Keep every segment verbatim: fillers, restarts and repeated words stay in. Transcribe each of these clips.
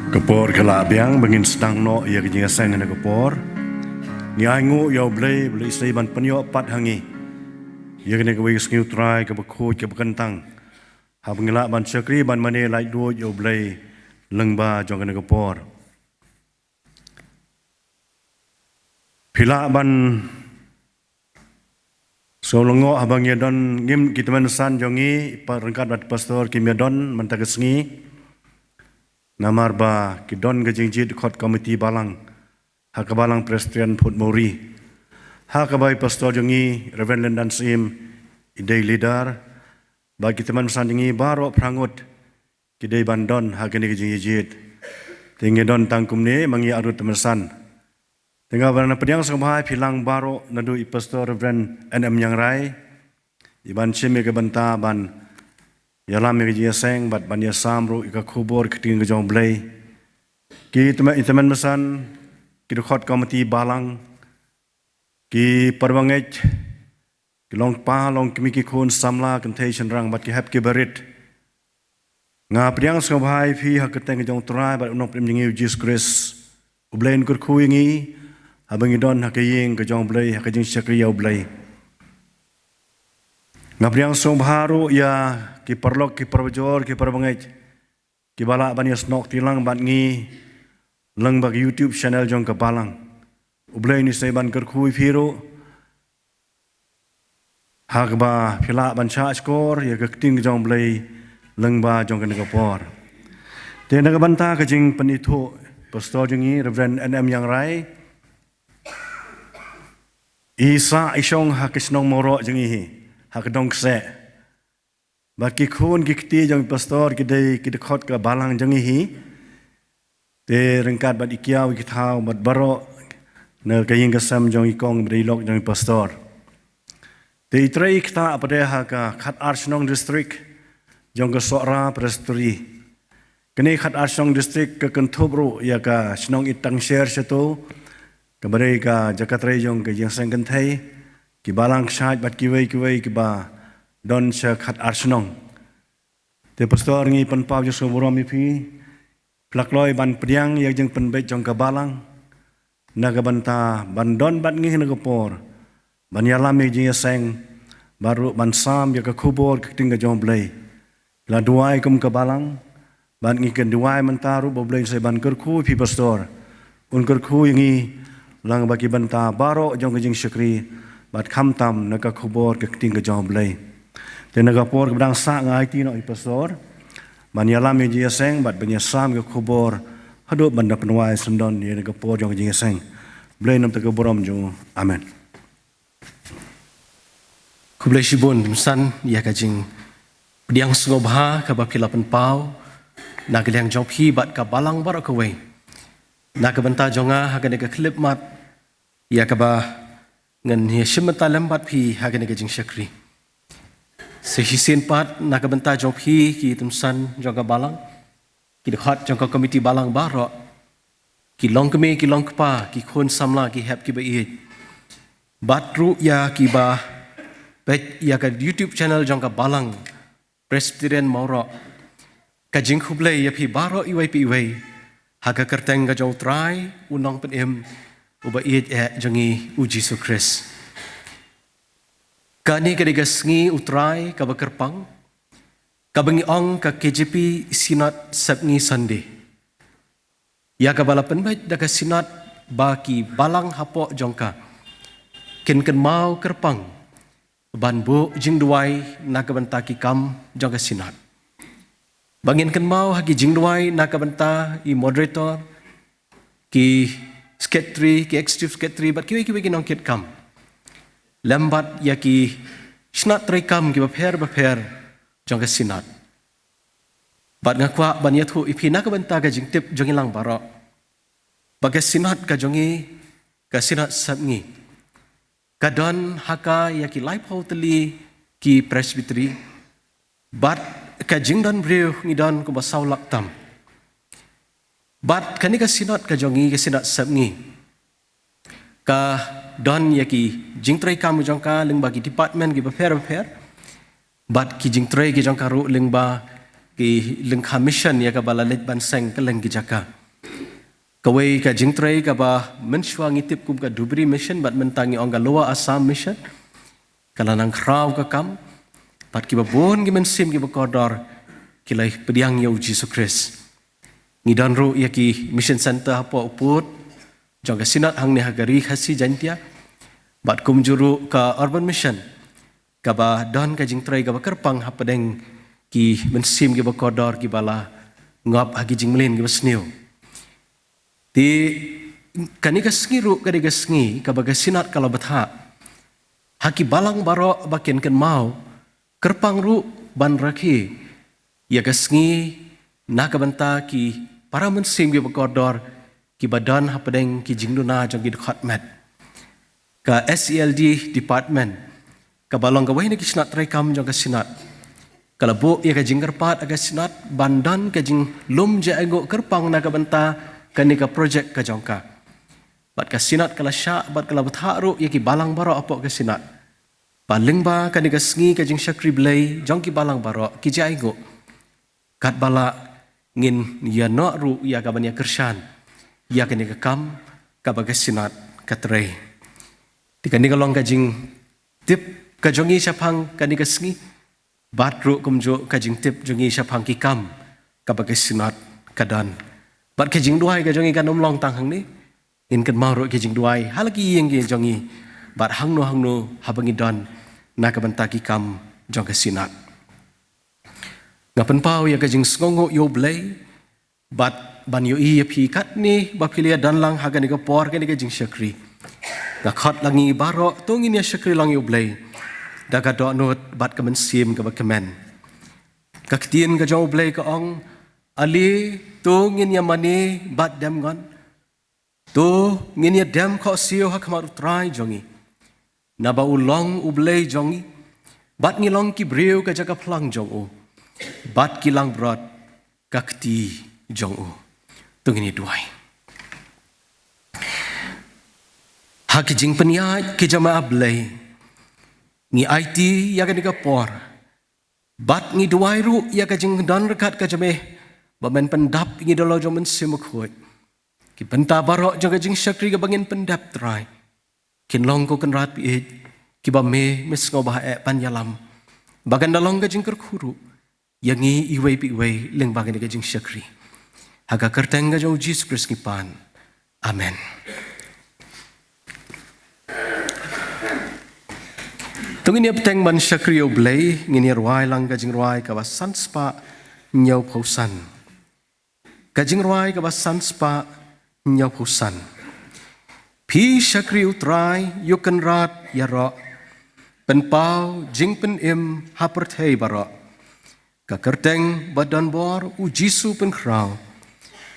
Ka por ka la biang ba ngin sdang noh ïa ka jingïaseng ha kane ka por. Ngi ainguh ïa U Blei ba u la isynei ban pynïoh pat ha ngi ïa kane kawei ka sngi U Trai kaba khuid kaba kyntang, haba ngi lah ban shakri ban mane laitluid ïa U Blei lyngba jong kane ka por. Phi lah ban sngewlyngngoh haba ngi ïadon, ngim, ki tymmen basan jong ngi, pa, ryngkat bad pastor kim ïadon mynta ka sngi, namar ba ki don ka jingjied dkhot komiti balang ha ka Balang Presbyterian Phutmori, ha kaba i pastor jong ngi Reverend Lyndan Syiem i dei leader, bad ki tymmen basan jong ngi baroh phra ngut ki dei ban don ha kane ka jingjied. Te ngi don tang kumne, ma ngi arngut tymmen basan. Te nga ban pdiang sngewbha ïa phi lang baroh, naduh i pastor Reverend N M Ñiangrai, i ban shim ïa ka bynta ban ïalam ïa ka jingïaseng bad ban ïasam ruh ïa ka khubor ka ktien ka jong U Blei. Ki tymmen, i tymmen basan, ki dkhot komiti balang, ki parabangeit, ki longkpa longkmie, ki khun samla kynthei shynrang bad ki hep ki barit. Nga pdiang sngewbha ïa phi ha ka kyrteng ka jong U Trai bad U Nongpynim jong ngi U Jisu Khrist. U Blei un kyrkhu ïa ngi haba ngi don ha ka ïing ka jong U Blei, ha ka jingshakri ïa U Blei. Nga pdiang sngewbha ruh ïa ki paralok, ki parabajor, ki parabangeit, kiba lah ban ïasnoh kti lang bad ngi lyngba ka YouTube channel jong ka balang. U Blei un isynei ban kyrkhu ïa phi ruh ha kaba phi lah ban shah shkor ïa ka ktien ka jong U Blei lyngba jong kane ka por. Te na ka bynta ka jingpynithuh, pastor jong ngi Reverend N M Ñiangrai i sah i shong ha ka shnong Mawroh jong ngi hi, ha ka Dong Kseh. Bad ki khun ki kti jong i pastor ki dei ki dkhot ka balang jong ngi hi. Te ryngkat bad i kiaw i kthaw bad baroh na ka ïing ka sem jong i kong ba dei lok jong i pastor. Te i trei i ktah pat de ha ka khatar shnong district jong ka Sohra Presbytery. Kane khatar shnong district ka kynthup ruh ïa ka shnong Itangsher shato, kaba dei ka jaka trei jong ka jingïaseng kynthei, ki balang kshaid bad kiwei kiwei kiba don sha khatar shnong. Te pastor ngi pynpaw jingsngewburom ïa phi, phi la kloi ban pdiang ïa ka jingpynbeit jong ka balang na ka bynta ban don bad ngi ha kane ka por, ban ïalam ïa ka jingïaseng, bad ruh ban sam ïa ka khubor ka ktien ka jong U Blei. La duwai kum ka balang, bad ngi kynduwai mynta ruh ba U Blei un sa ban kyrkhu ïa phi pastor, un kyrkhu ïa ngi lyngba ki bynta baroh jong ka jingshakri, bad khamtam na ka khubor ka ktien ka jong U Blei. Te na ka por kaba dang sah nga aiti noh ïa i pastor ban ïalam ïa ka jingïaseng bad ban ïasam ïa ka khubor haduh ban da pynwai syndon ïa ka por jong ka jingïaseng. U Blei un ïoh ïa ka burom jong u. Amen. Khublei shibun, tymmen basan, ïa ka jingpdiang sngewbha kaba phi la pynpaw na ka liang jong phi bad ka balang baroh kawei, na ka bynta jong nga ha kane ka khyllipmat, ïa kaba ngan ïa shim bynta lem bad phi ha kane ka jingshakri. Sa shisien pat na ka bynta jong phi ki tymmen basan jong ka balang, ki dkhot jong ka komiti balang baroh, ki longkmie, ki longkpa, ki khun samla, ki hep kiba ïeit, bad ruh ïa kiba peit ïa ka YouTube channel jong ka Balang Presbyterian Mawroh. Ka jingkhublei ïa phi baroh iwei pa iwei ha ka kyrteng ka jong U Trai, U Nongpynim, Uba ïeit eh jong ngi, U Jisu Khrist. Kane ka dei ka sngi U Trai kaba kyrpang, kaba ngi ong ka K J P Synod Sepngi Sunday, ïa kaba la pynbeit da ka Synod ba ki balang hapoh jong ka kin kynmaw kyrpang ban buh jingduwai na ka bynta ki kam jong ka Synod. Ba ngin kynmaw ha ki jingduwai na ka bynta i moderator, ki secretary, ki executive secretary, bad kiwei kiwei ki nongkitkam, lem bad ïa ki shnat treikam kiba pher bapher jong ka Synod. Bad nga kwah ban ïathuh ïa phi na ka bynta ka jingtip jong ngi lang baroh, ba ka Synod ka jong ngi, ka Synod Sepngi, ka don ha ka ïa ki laiphew tylli ki Presbytery, bad ka jingdon briew ngi don kumba saw lak tam. Bad kane ka Synod ka jong ngi, ka Synod Sepngi, ka don ïa ki jingtreikam jong ka lyngba ki department kiba pher bapher, bad ki jingtrei ki jong ka ruh lyngba ki lyngkha mission ïa kaba la leit ban seng kylleng ki jaka. Kawei ka jingtrei kaba mynshuwa ngi tip kum ka Dhubri Mission bad mynta ngi ong ka Lower Assam Mission, ka la nang khraw ka kam, bad kiba bun ki mynsiem kiba kordor ki la pdiang ïa u Jisu Khrist. Ngi don ruh ïa ki mission center hapoh u pud jong ka Synod hangne ha ka Ri Khasi Jaintia, bad kumjuh ruh ka Urban Mission, kaba don ka jingtrei kaba kyrpang hapdeng ki mynsiem kiba kordor kiba la ngop ha ki jingmlien kiba sniew. Te kane ka sngi ruh ka dei ka sngi kaba ka Synod ka la bthah ha ki balang baroh ba kin kynmaw, kyrpang ruh ban rakhe ïa ka sngi na ka bynta ki para mynsiem kiba kordor kiba don hapdeng ki jingduna jong ki dkhot met. Ka S E L D department, kaba long kawei na ki shnat treikam jong ka Synod, ka la buh ïa ka jingkyrpad ha ka Synod ban don ka jinglum jainguh kyrpang na ka bynta kane ka projek ka jong ka. Bad ka Synod ka la shah bad ka la bthah ruh ïa ki balang baroh hapoh ka Synod ba lyngba kane ka sngi ka jingshakri Blei jong ki balang baroh ki jainguh, katba lah ngin ïa noh ruh ïa kaban ïa kyrshan ïa kane ka kam kaba ka Synod ka trei. Te kane ka long ka jingtip ka jong ngi shaphang kane ka sngi, bad ruh kumjuh ka jingtip jong ngi shaphang ki kam kaba ka Synod ka don. Bad ka jingduwai ka jong ngi kan ym long tang hangne, ngin kynmaw ruh ki jingduwai ha la ki ïing ki jong ngi bad hangno hangno haba ngi don na ka bynta ki kam jong ka Synod. Nga pynpaw ïa ka jingsngewnguh ïa U Blei bad ban ïohi ïa phi katne ba phi la don lang ha kane ka por kane ka jingshakri. Nga khot lang ngi baroh to ngin ïa shakri lang ïa U Blei da ka dohnud bad ka mynsiem kaba kmen. Ka ktien ka jong U Blei ka ong, ale to ngin ïa mane bad dem ngon. To ngin ïa dem khohsiew ha khmat U Trai jong ngi. Naba u long U Blei jong ngi, bad ngi long ki briew ka jaka phlang jong u, bad ki langbrot ka kti jong u. To ngin ïa duwai. Ha ki jingpynïaid ki jong me A Blei, ngi aiti ïa kane ka por, bad ngi duwai ruh ïa ka jingdon ryngkat ka jong me ba men pyndap ïa ngi da la jong Mynsiem Bakhuid. Ki bynta baroh jong ka jingshakri kaba ngin pyndep Trai, kin long ko Kynrad ba ïeit, kiba me me sngew ba heh ban ïalam, ba kan da long ka jingkyrkhu ruh ïa ngi iwei pa iwei lyngba kane ka jingshakri. Ha ka kyrteng ka jong U Jisu Khrist ngi pan. Amen. To ngin ïa bteng ban shakri ïa U Blei, ngin ïa rwai lang ka jingrwai kaba san spah hynñiewphew san. Ka jingrwai kaba san spah hynñiewphew san. Phi shakri U Trai, ïa u Kynrad ïaroh, pynpaw jingpynim ha pyrthei baroh. Ka kyrteng ba donbor U Jisu pynkhraw,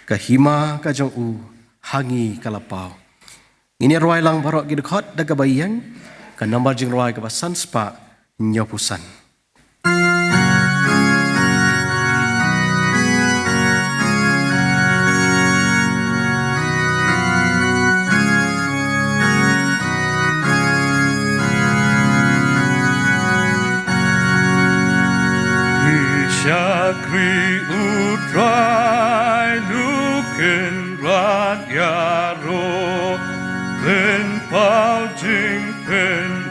ka hima ka jong u ha ngi ka la paw. Ngin ïa rwai lang baroh ki dkhot da kaba ïeng, ka nambar jingrwai kaba san spah hynñiewphew san. Phi shakri U Trai, ïa u Kynrad ïaroh, pynpaw jingpynim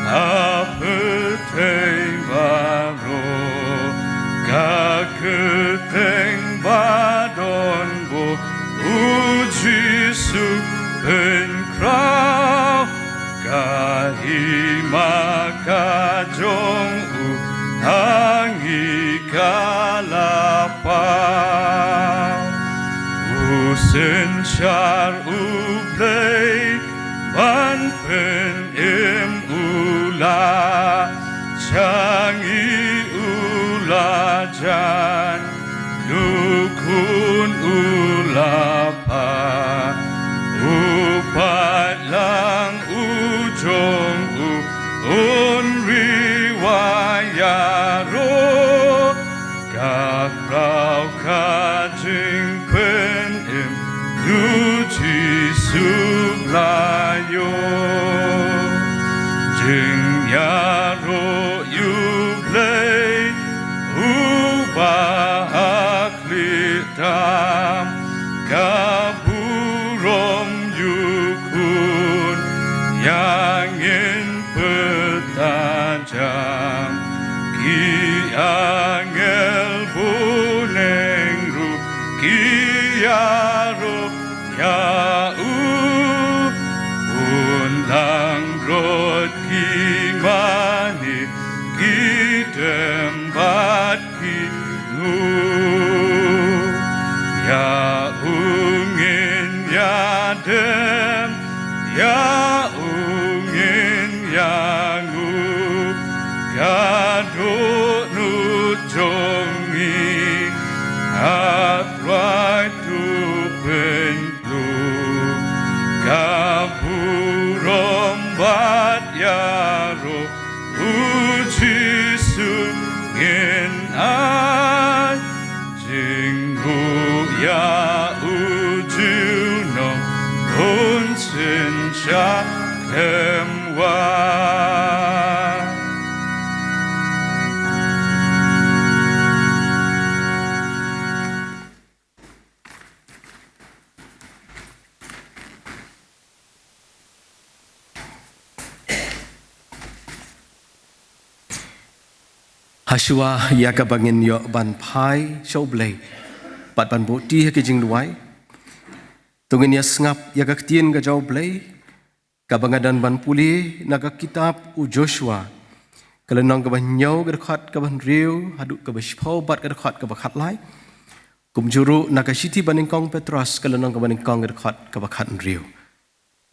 ha pyrthei baroh. Ka kyrteng ba donbor U Jisu pynkhraw, ka hima ka jong u ha ngi ka la paw. U synshar U Blei ban pynim u la shah ngi, u la jan, u khun u la phah. U pat lang u jong u un ri wa ïaroh, ka khraw ka jingpynim ïa U Jisu Blei. Jingïaroh ïa U Blei, u Jam ki angel bun eng ruh ki ïaroh ïa u. Un langbrot ki mane, ki dem bad ki nguh. Ïa u ngin ïadem, ïa u ngin ïanguh. Ka dohnud jong ngi, A Trai, to pynduh. Ka burom bad ïaroh, U Jisu, ngin ai jingmut ïa u junom, bun synshar khlem wai. Hashwa ïa kaba ngin ïoh ban phai sha U Blei bad ban buh kti ha ki jingduwai, to ngin ïa sngap ïa ka ktien ka jong U Blei, kaba nga don ban pule na ka kitab u Joshua, ka lynnong kaba hynñiew, ka dkhot kaba hynriew haduh kaba shiphew, bad ka dkhot kaba khatlai. Kumjuh ruh na ka shithi banyngkong Petros, ka lynnong kaba nyngkong, ka dkhot kaba khathynriew.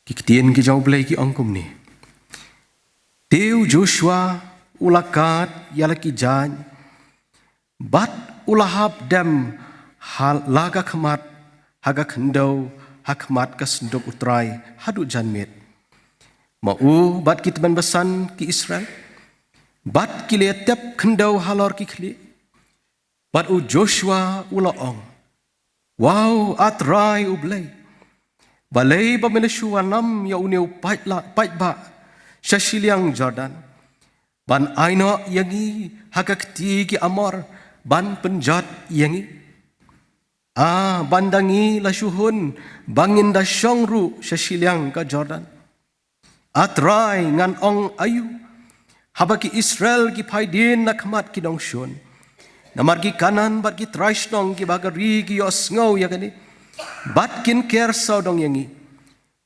Ki ktien ki jong U Blei ki ong kumne: Te u Joshua u la kad ïa la ki jaiñ, bad u la hap dem ha la ka khmat, ha ka khyndew, ha khmat ka synduk U Trai, haduh janmiet. Ma u bad ki tymmen basan ki Israel, bad ki la tep khyndew halor ki khlieh. Bad u Joshua u la ong: Waw, A Trai U Blei, balei ba me la shu wanlam ïa une u paidla-, paidbah sha shiliang Jordan, ban ai noh ïa ngi ha ka kti ki Amor ban pynjot ïa ngi? Ah, ban da ngi la shu hun ba ngin da shong ruh sha shiliang ka Jordan. A Trai, ngan ong aïu haba ki Israel ki phai dien na khmat ki nongshun? Namar ki Kanaan bad ki trai shnong kiba ha ka ri ki ïohsngew ïa kane, bad kin ker sawdong ïa ngi.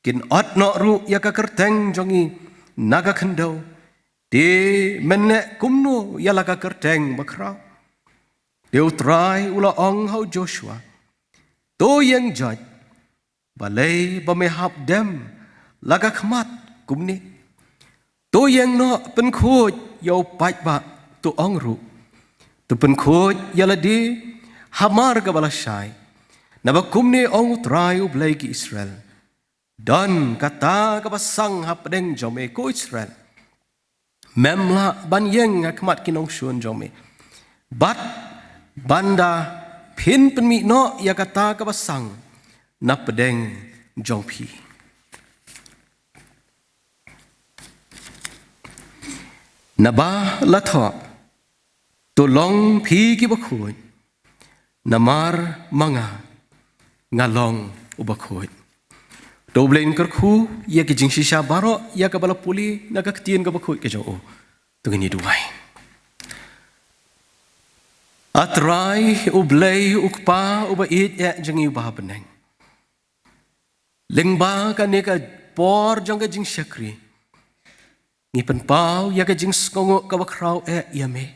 Kin ot noh ruh ïa ka kyrteng jong ngi na ka khyndew. Te men leh kumno ïa la ka kyrteng bakhraw? Te U Trai u la ong ha u Joshua: To ïeng joit, balei ba me hap dem la ka khmat kumne? To ïeng noh pynkhuid ïa u paidbah, to ong ruh: To pynkhuid ïa lade hamar kaba lashai. Naba kumne ong U Trai U Blei ki Israel: Don kata kaba sang hapdeng jong me, ko Israel. Mem lah ban ïeng ha khmat ki nongshun jong me, bad ban da phin pynmih noh ïa kata kaba sang na pdeng jong phi. Naba la thoh: To long phi kiba khuid, namar ma nga, nga long uba khuid. To U Blei un kyrkhu ïa ki jingshisha baroh ïa kaba la pule na ka ktien kaba khuid ka jong u. To ngin ïa duwai. A Trai U Blei, U Kpa uba ïeit eh jong ngi uba ha bneng, lyngba kane ka por jong ka jingshakri, ngi pynpaw ïa ka jingsngewnguh kaba khraw eh ïa me,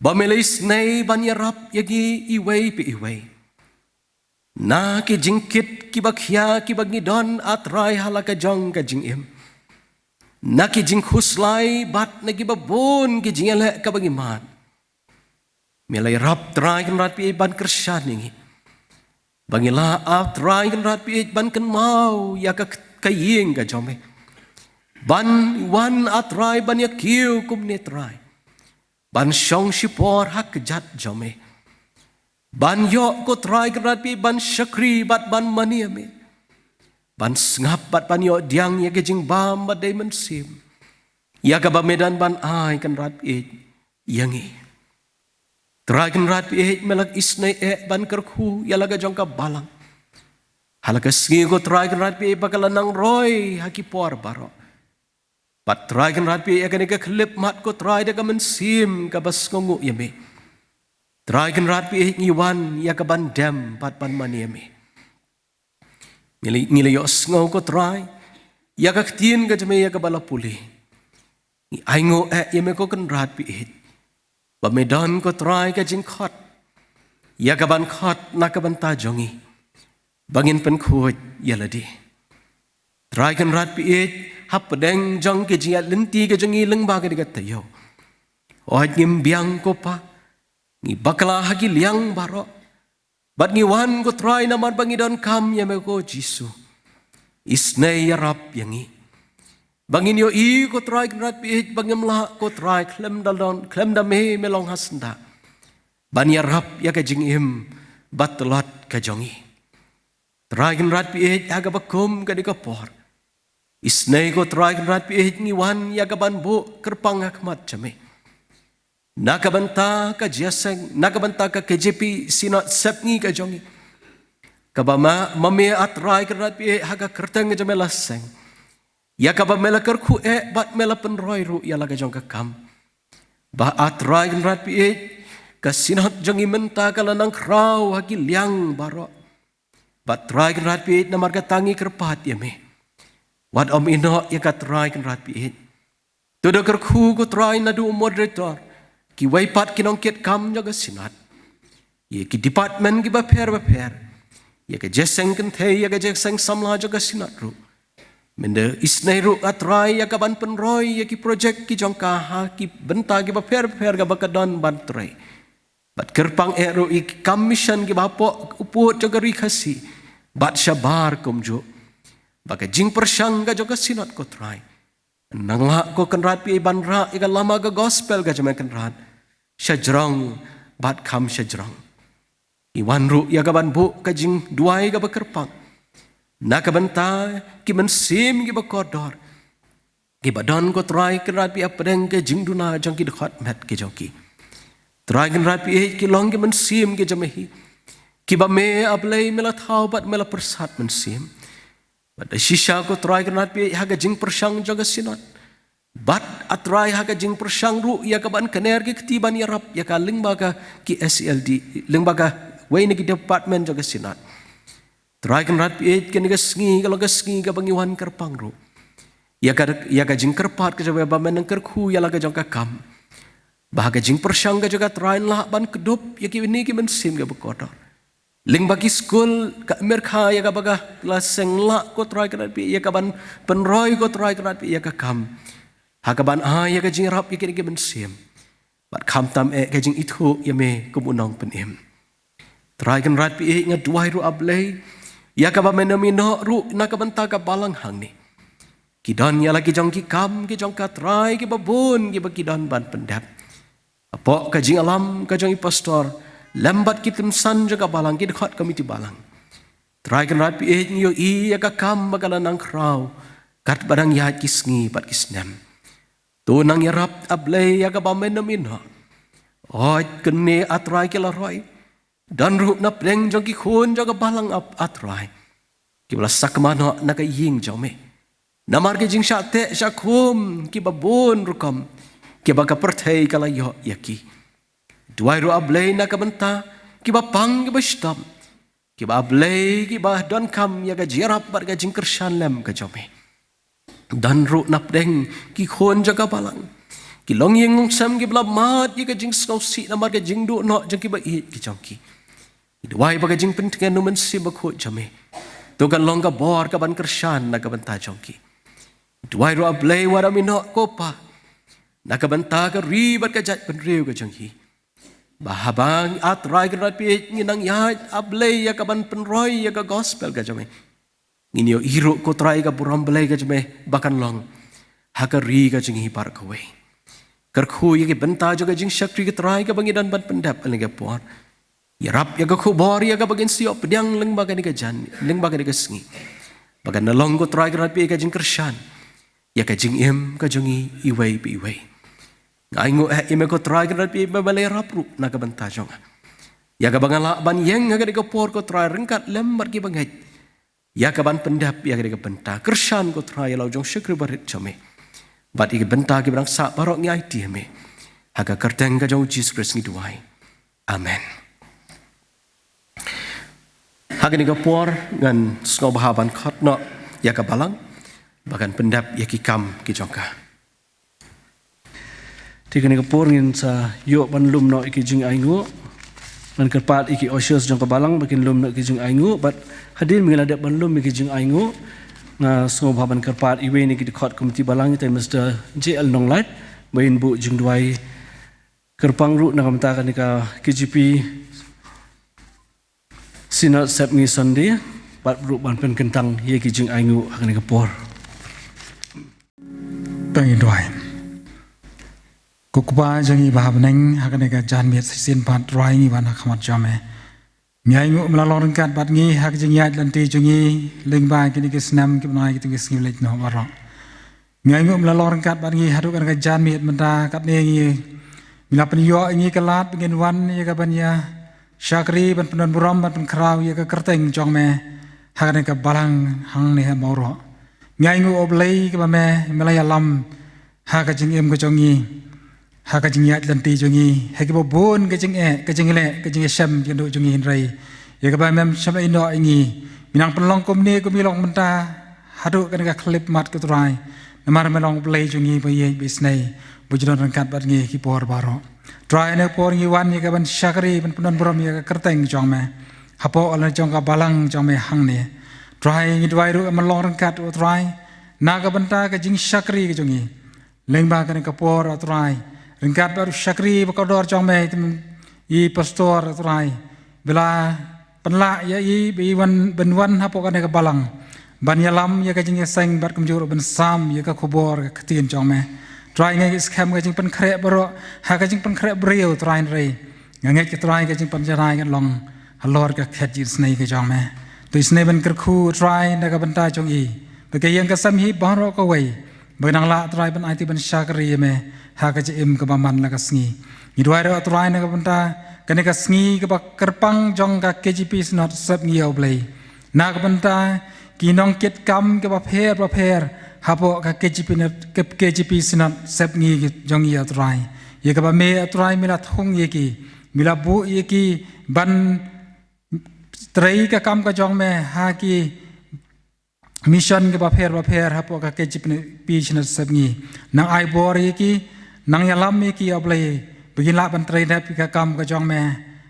ba me la isynei ban ïarap ïa ngi iwei pa iwei na ki jingkit kiba khia kiba ngi don, A Trai, ha la ka jong ka jingim, na ki jingkhuslai bad na kiba bun ki jingïaleh kaba ngi mad. Me la ïarap, Trai Kynrad phi, ban kyrshan ïa ngi, ba ngin lah, A Trai Kynrad phi, ban kynmaw ïa ka, ka ïing ka jong me, ban wan, A Trai, ban ïa kiew kumne, Trai, ban shong shipor ha kjat jong me, ban ïoh, ko Trai Kynrad phi, ban shakri bad ban mane ïa me, ban sngap bad ban ïoh pdiang ïa ka jingbam ba dei mynsiem, ïa kaba me don ban ai, Kynrad phi, ïa ngi. Trai Kynrad phi, me la isynei eh ban kyrkhu ïa la ka jong ka balang ha la ka sngi, ko Trai Kynrad phi, ba ka la nang roi ha ki por baroh. Bad Trai Kynrad Pieit, ïa kane ka khyllipmat ko Trai da ka mynsiem kaba sngewnguh ïa me. Trai Kynrad Pieit, ngi wan ïa ka ban dem bad ban mane ïa me. Ngi la, ngi la ïohsngew ko Trai ïa ka ktien ka jong me ïa kaba la pule. Ngi ainguh eh ïa me ko Kynrad Pieit, ba me don ko Trai ka jingkhot ïa ka ban khot na ka bynta jong ngi, ba ngin pynkhuid ïa lade. Trai Kynrad Pieit, hapdeng jong ki jingïaid lynti ka jong ngi lyngba kane ka taïew, hooid ngim biang ko Pa, ngi bakla ha ki liang baroh. Bad ngi wan ko Trai namar ba ngi donkam ïa me ko Jisu. Isynei ïarap ïa ngi, ba ngin ïohi ko Trai Kynrad Pieit, ba ngim lah ko Trai khlem da don, khlem da me me long ha syndah, ban ïarap ïa ka jingim ba tlot ka jong ngi. Trai Kynrad Pieit, ha kaba kum kane ka por, isynei ko Trai Kynrad Pieit, ngi wan ïa ka ban buh kyrpang ha khmat jong me na ka bynta ka jingïaseng, na ka bynta ka K J P Synod sepngi ka jong ngi, kaba ma, ma me A Trai Kynrad Pieit, ha ka kyrteng ka jong me la seng, ïa kaba me la kyrkhu eh bad me la pynroi ruh ïa la ka jong ka kam. Ba A Trai Kynrad Pieit, ka Synod jong ngi mynta ka la nang khraw ha ki liang baroh. Bad Trai Kynrad Pieit, namar kata ngi kyrpad ïa me, wat ym ïehnoh ïa ka Trai Kynrad Pieit. To da kyrkhu ko Trai naduh u moderator, kiwei pat ki nongkitkam jong ka Synod, ïa ki department kiba pher ba pher, ïa ka jingïaseng kynthei, ïa ka jingïaseng samla jong ka Synod ruh. Mynta isynei ruh A Trai ïa ka ban pynroi ïa ki projek ki jong ka ha ki bynta kiba pher ba pher kaba ka don ban trei. Bad kyrpang eh ruh ïa ki kam mission kiba hapoh u pud jong ka Ri Khasi bad shabar kumjuh, ba ka jingpyrshang ka jong ka Synod ko Trai, nang lah ko Kynrad Pieit ban rah ïa ka lama ka gospel ka jong me Kynrad, shajrong bad kham shajrong. Ngi wan ruh ïa ka ban buh ka jingduwai kaba kyrpang na ka bynta ki mynsiem kiba kordor, kiba don ko Trai Kynrad Pieit hapdeng ka jingduna jong ki dkhot met ki jong ki. Trai Kynrad Pieit, ki long ki mynsiem ki jong me hi, kiba me A Blei me la thaw bad me la pyrsad mynsiem. Bad da shisha ko Trai Kynrad Pieit, ha ka jingpyrshang jong ka Synod, bad A Trai ha ka jingpyrshang ruh ïa ka ban kner ki kti ban ïarap ïa ka lyngba ka ki S E L D, lyngba kawei na ki department jong ka Synod. Trai Kynrad Pieit, kane ka sngi ka long ka sngi kaba ngi wan kyrpang ruh ïa ka, ïa ka jingkyrpad ka jong me ba me nang kyrkhu ïa la ka jong ka kam, ba ha ka jingpyrshang ka jong ka Trai yn lah ban kdup ïa kine ki mynsiem kiba kordor. Lyngba ki skul ka Amerika ïa kaba ka la seng, lah ko Trai Kynrad Pieit ïa ka ban pynroi ko Trai Kynrad Pieit ïa ka kam, ha ka ban ai ïa ka jingïarap ïa kine ki mynsiem, bad khamtam eh ka jingithuh ïa me kum u Nongpynim. Trai Kynrad Pieit, nga duwai ruh A Blei ïa kaba men ym ïehnoh ruh na ka bynta ka balang hangne. Ki don ïa la ki jong ki kam ki jong ka Trai kiba bun kiba ki don ban pyndep. Hapoh ka jingïalam ka jong i pastor lem bad ki kynsan jong ka balang, ki dkhot komiti balang, Trai Kynrad Pieit, ngi ïohi ïa ka kam ba ka la nang khraw katba dang ïaid ki sngi bad ki snem. To nang ïarap A Blei ïa kaba men ym ïehnoh. Hooid, kine A Trai ki la roi, don ruh napdeng jong ki khun jong ka balang A, A Trai, kiba la sakma noh na ka ïing jong me namar ki jingshah teh shah khum kiba bun rukom kiba ka pyrthei ka la ïoh ïa ki. Duwai ruh A Blei na ka bynta kiba pang kiba shitom, kiba A Blei kiba donkam ïa ka jingïarap bad ka jingkyrshan lem ka jong me. Don ruh napdeng ki khun jong ka balang ki longïing longsem kiba la mad ïa ka jingsngewsih namar ka jingduh noh jong kiba ïeit ki jong ki. Duwai ba ka jingpyntngen u Mynsiem Bakhuid jong me to kan long ka bor ka ban kyrshan na ka bynta jong ki. Duwai ruh A Blei wat ym ïehnoh ko Pa na ka bynta ka ri bad ka jaitbynriew ka jong ki, ba haba A Trai Kynrad Pieit ngi nang ïaid A Blei ïa ka ban pynroi ïa ka gospel ka jong me, ngin ïohi ruh ko Trai ka burom Blei ka jong me ba kan long ha ka ri ka jong ngi baroh kawei. Kyrkhu ïa ki bynta jong ka jingshakri ko Trai kaba ngi don ban pyndep ha kane ka por. Ïarap ïa ka khubor ïa kaba ngin sa ïoh pdiang lyngba kane ka jan, lyngba kane ka sngi, ba kan long ko Trai Kynrad Pieit ka jingkyrshan ïa ka jingim ka jong ngi iwei pa iwei. Nga ainguh eh ïa me ko Trai Kynrad Pieit ba me la ïarap ruh na ka bynta jong nga, ïa kaba nga lah ban ïeng ha kane ka por ko Trai ryngkat lem bad kiba ngeit ïa ka ban pyndep ïa kane ka bynta. Kyrshan ko Trai ïa la u jong u shakri barit jong me. bad ïa ki bynta kiba dang sah baroh ngi aiti ïa me. Ha ka kyrteng ka jong u Jisu Khrist ngi duwai. Amen. Ha kane ka por ngan sngewbha ban khot noh ïa ka balang ba kan pyndep ïa ki kam ki jong ka. Te kane ka por ngin sa ïoh ban lum noh ïa ki jingainguh. Ngan kyrpad ïa ki ushers jong ka balang ba kin lum noh ïa ki jingainguh, bad hadien ba ngin la dep ban lum ïa ki jingainguh, nga sngewbha ban kyrpad iwei na ki dkhot komiti balang, ita i Mister J L Nonglait, ba in buh jingduwai kyrpang ruh na ka bynta kane ka K J P Synod Sepngi Sunday, bad ruh ban pynkyntang ïa ki jingainguh ha kane ka por. To ngin duwai. Ko Kpa jong ngi ba ha bneng, ha kane ka janmiet shisien pat Trai ngi wan ha khmat jong me. Ngi ainguh me la long ryngkat bad ngi ha ka jingïaid lynti jong ngi lyngba kine ki snem kiba ngi, kito ki sngi leit noh baroh. Ngi ainguh me la long ryngkat bad ngi haduh kane ka janmiet mynta, katne ngi, me la pynïoh ïa ngi ka lad ba ngin wan ïa ka ban ïa shakri, ban pyndon burom, ban pynkhraw ïa ka kyrteng jong me ha kane ka balang hangne ha Mawroh. Ngi ainguh, O Blei, kaba me, me la ïalam ha ka jingim ka jong ngi, ha ka jingïaid lynti jong ngi, ha kiba bun ka jingeh, ka jingleh, ka jingïashem jong ngi, hynrei ïa kaba mem shym la ïehnoh ïa ngi. Me nang pynlong kumne kum i long mynta haduh kane ka khyllipmat, ko Trai. Namar me long Blei jong ngi ba ïeit, ba isynei, ba ju don ryngkat bad ngi ha ki por baroh. Trai, ha kane ka por ngi wan ïa ka ban shakri, ban pyndon burom ïa ka kyrteng jong me hapoh la jong ka balang jong me hangne. Trai, ngi duwai ruh me long ryngkat, O Trai, na ka bynta ka jingshakri ka jong ngi lyngba kane ka por, O Trai. Ryngkat bad u shakri ba kordor jong me, i pastor, O Trai, ba la pynlah ïa i ba i wan, ban wan hapoh kane ka balang ban ïalam ïa ka jingïaseng bad kumjuh ruh ban sam ïa ka khubor ka ktien jong me. Trai, nga ngeit skhem ka jingpynkhreh baroh ha ka jingpynkhreh briew, Trai, hynrei nga ngeit, ko Trai, ka jingpynjarai kan long halor ka khet jingisynei ka jong me. To isynei ban kyrkhu, Trai, na ka bynta jong i, ba ka ïing ka sem hi baroh kawei ba nang lah, Trai, ban aiti ban shakri ïa me ha ka jingim kaba man la ka sngi. Ngi duwai ruh, Trai, na ka bynta kane ka sngi kaba kyrpang jong ka K J P Synod Sepngi, O Blei, na ka bynta ki nongkitkam kiba pher bapher hapoh ka K J P Synod, ka K J P Synod Sepngi jong ngi, O Trai, ïa kaba me, O Trai, me la thung ïa ki, me la buh ïa ki ban trei ka kam ka jong me ha ki mission kiba pher bapher hapoh ka K J P Synod Sepngi. Nang ai bor ïa ki, nang ïalam ïa ki, O Blei, ba kin lah ban trei dep ïa ka kam ka jong me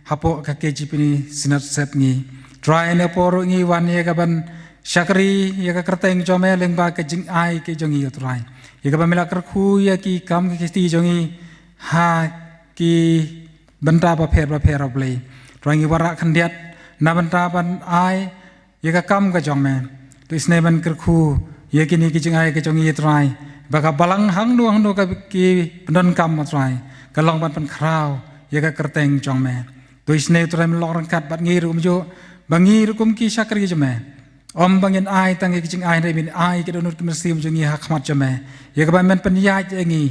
hapoh ka K J P Synod Sepngi. Trai, ha kane ka por ruh ngi wan ïa ka ban shakri ïa ka kyrteng jong me lyngba ka jingai ka jong ngi, O Trai, ïa kaba me la kyrkhu ïa ki kam ki kti jong ngi ha ki bynta bapher bapher, O Blei. Trai, ngi wanrah khyndiat na bynta ban ai ïa ka kam ka jong me. To isynei ban kyrkhu ïa kine ki jingai ka jong ngi, Trai, ba ka balang hangno hangno ka ki pyndonkam, O Trai, ka long ban pynkhraw ïa ka kyrteng jong me. To isynei, Trai, me long ryngkat bad ngi ruh kumjuh, ba ngi ruh kum ki shakri jong me, ym ba ngin ai tang ïa ki jingai, hynrei men ai ïa ki dohnud ki mynsiem jong ngi ha khmat jong me, ïa kaba men pynïaid ïa ngi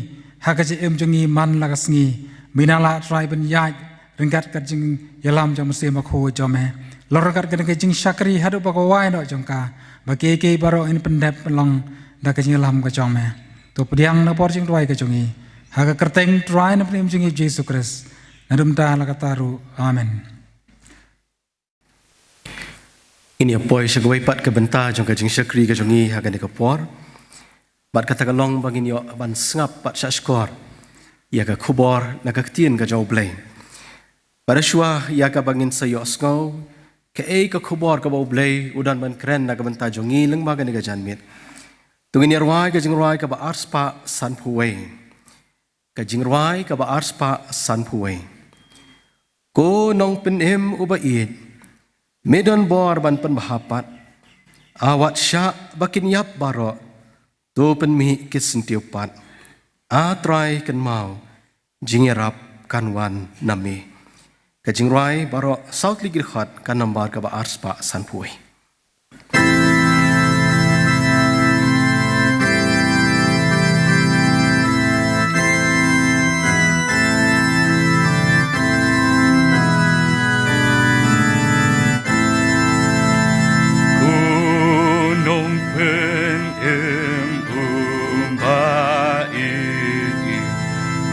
ha ka jingim jong ngi man la ka sngi. Me nang lah, Trai, ban ïaid ryngkat ka jingïalam jong u Mynsiem Bakhuid jong me. Long ryngkat kane ka jingshakri haduh ba ka wai noh jong ka, ba kiei kiei baroh ngin pyndep pynlong da ka jingïalam ka jong me. To pdiang na ka por jingduwai ka jong ngi ha ka kyrteng Trai na pdeng jong ngi Jisu Khrist, naduh mynta la katta ruh. Amen. Ngin ïa poi sha kawei pat ka bynta jong ka jingshakri ka jong ngi ha kane ka por. Bad kata ka long ba ngin ïoh ban sngap bad shahshkor ïa ka khubor na ka ktien ka jong U Blei. Bad shuwa ïa kaba ngin sa ïohsngew kaei ka khubor kaba U Blei u don ban kren na ka bynta jong ngi lyngba kane ka janmiet, to ngin ïa rwai ka jingrwai kaba arspah sanphew wei. Ka jingrwai kaba arspah sanphew wei. Ko Nongpynim uba ïeit, me don bor ban pynbha pat. A wat shah ba kin ïap baroh, to pynmih ki syntiew pat. A Trai, kynmaw, jingïarap kan wan na me. Ka jingrwai baroh saw tylli ki dkhot, ka nambar kaba arspah sanphew wei. Ko Nongpynim uba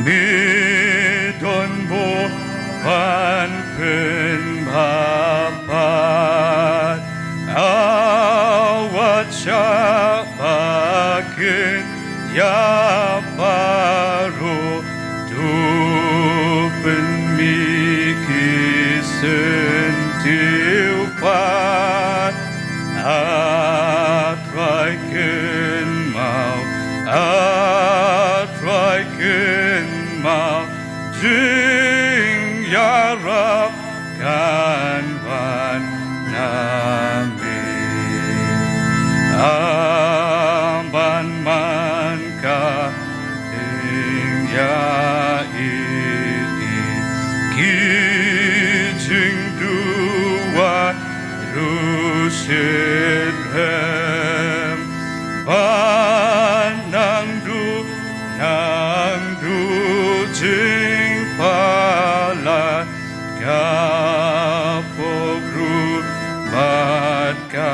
Ki don bor ban pynbha pat, a wat shah bakla ïa baroh, to pynmih ki syntiew pat. A Trai kynmaw, A Trai kynmaw, jingïarap kan wan na me. Aban man ka ïa i, i ki jingduwai ruh shitrhem. Ba nang duh, nang duh jingpalat, ka pop ruh bad ka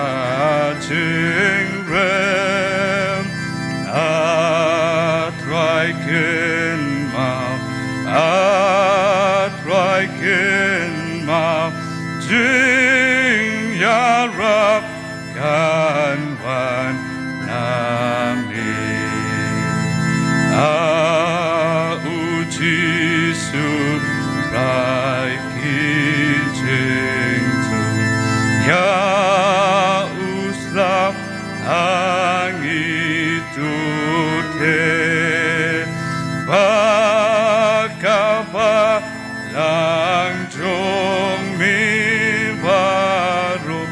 jingrem. A Trai kynmaw, A Trai kynmaw, jingïarap kan wan na me. A U Jisu Trai, ki jingthung ïa u slap ha ngi to te. Ba ka balang jong me baroh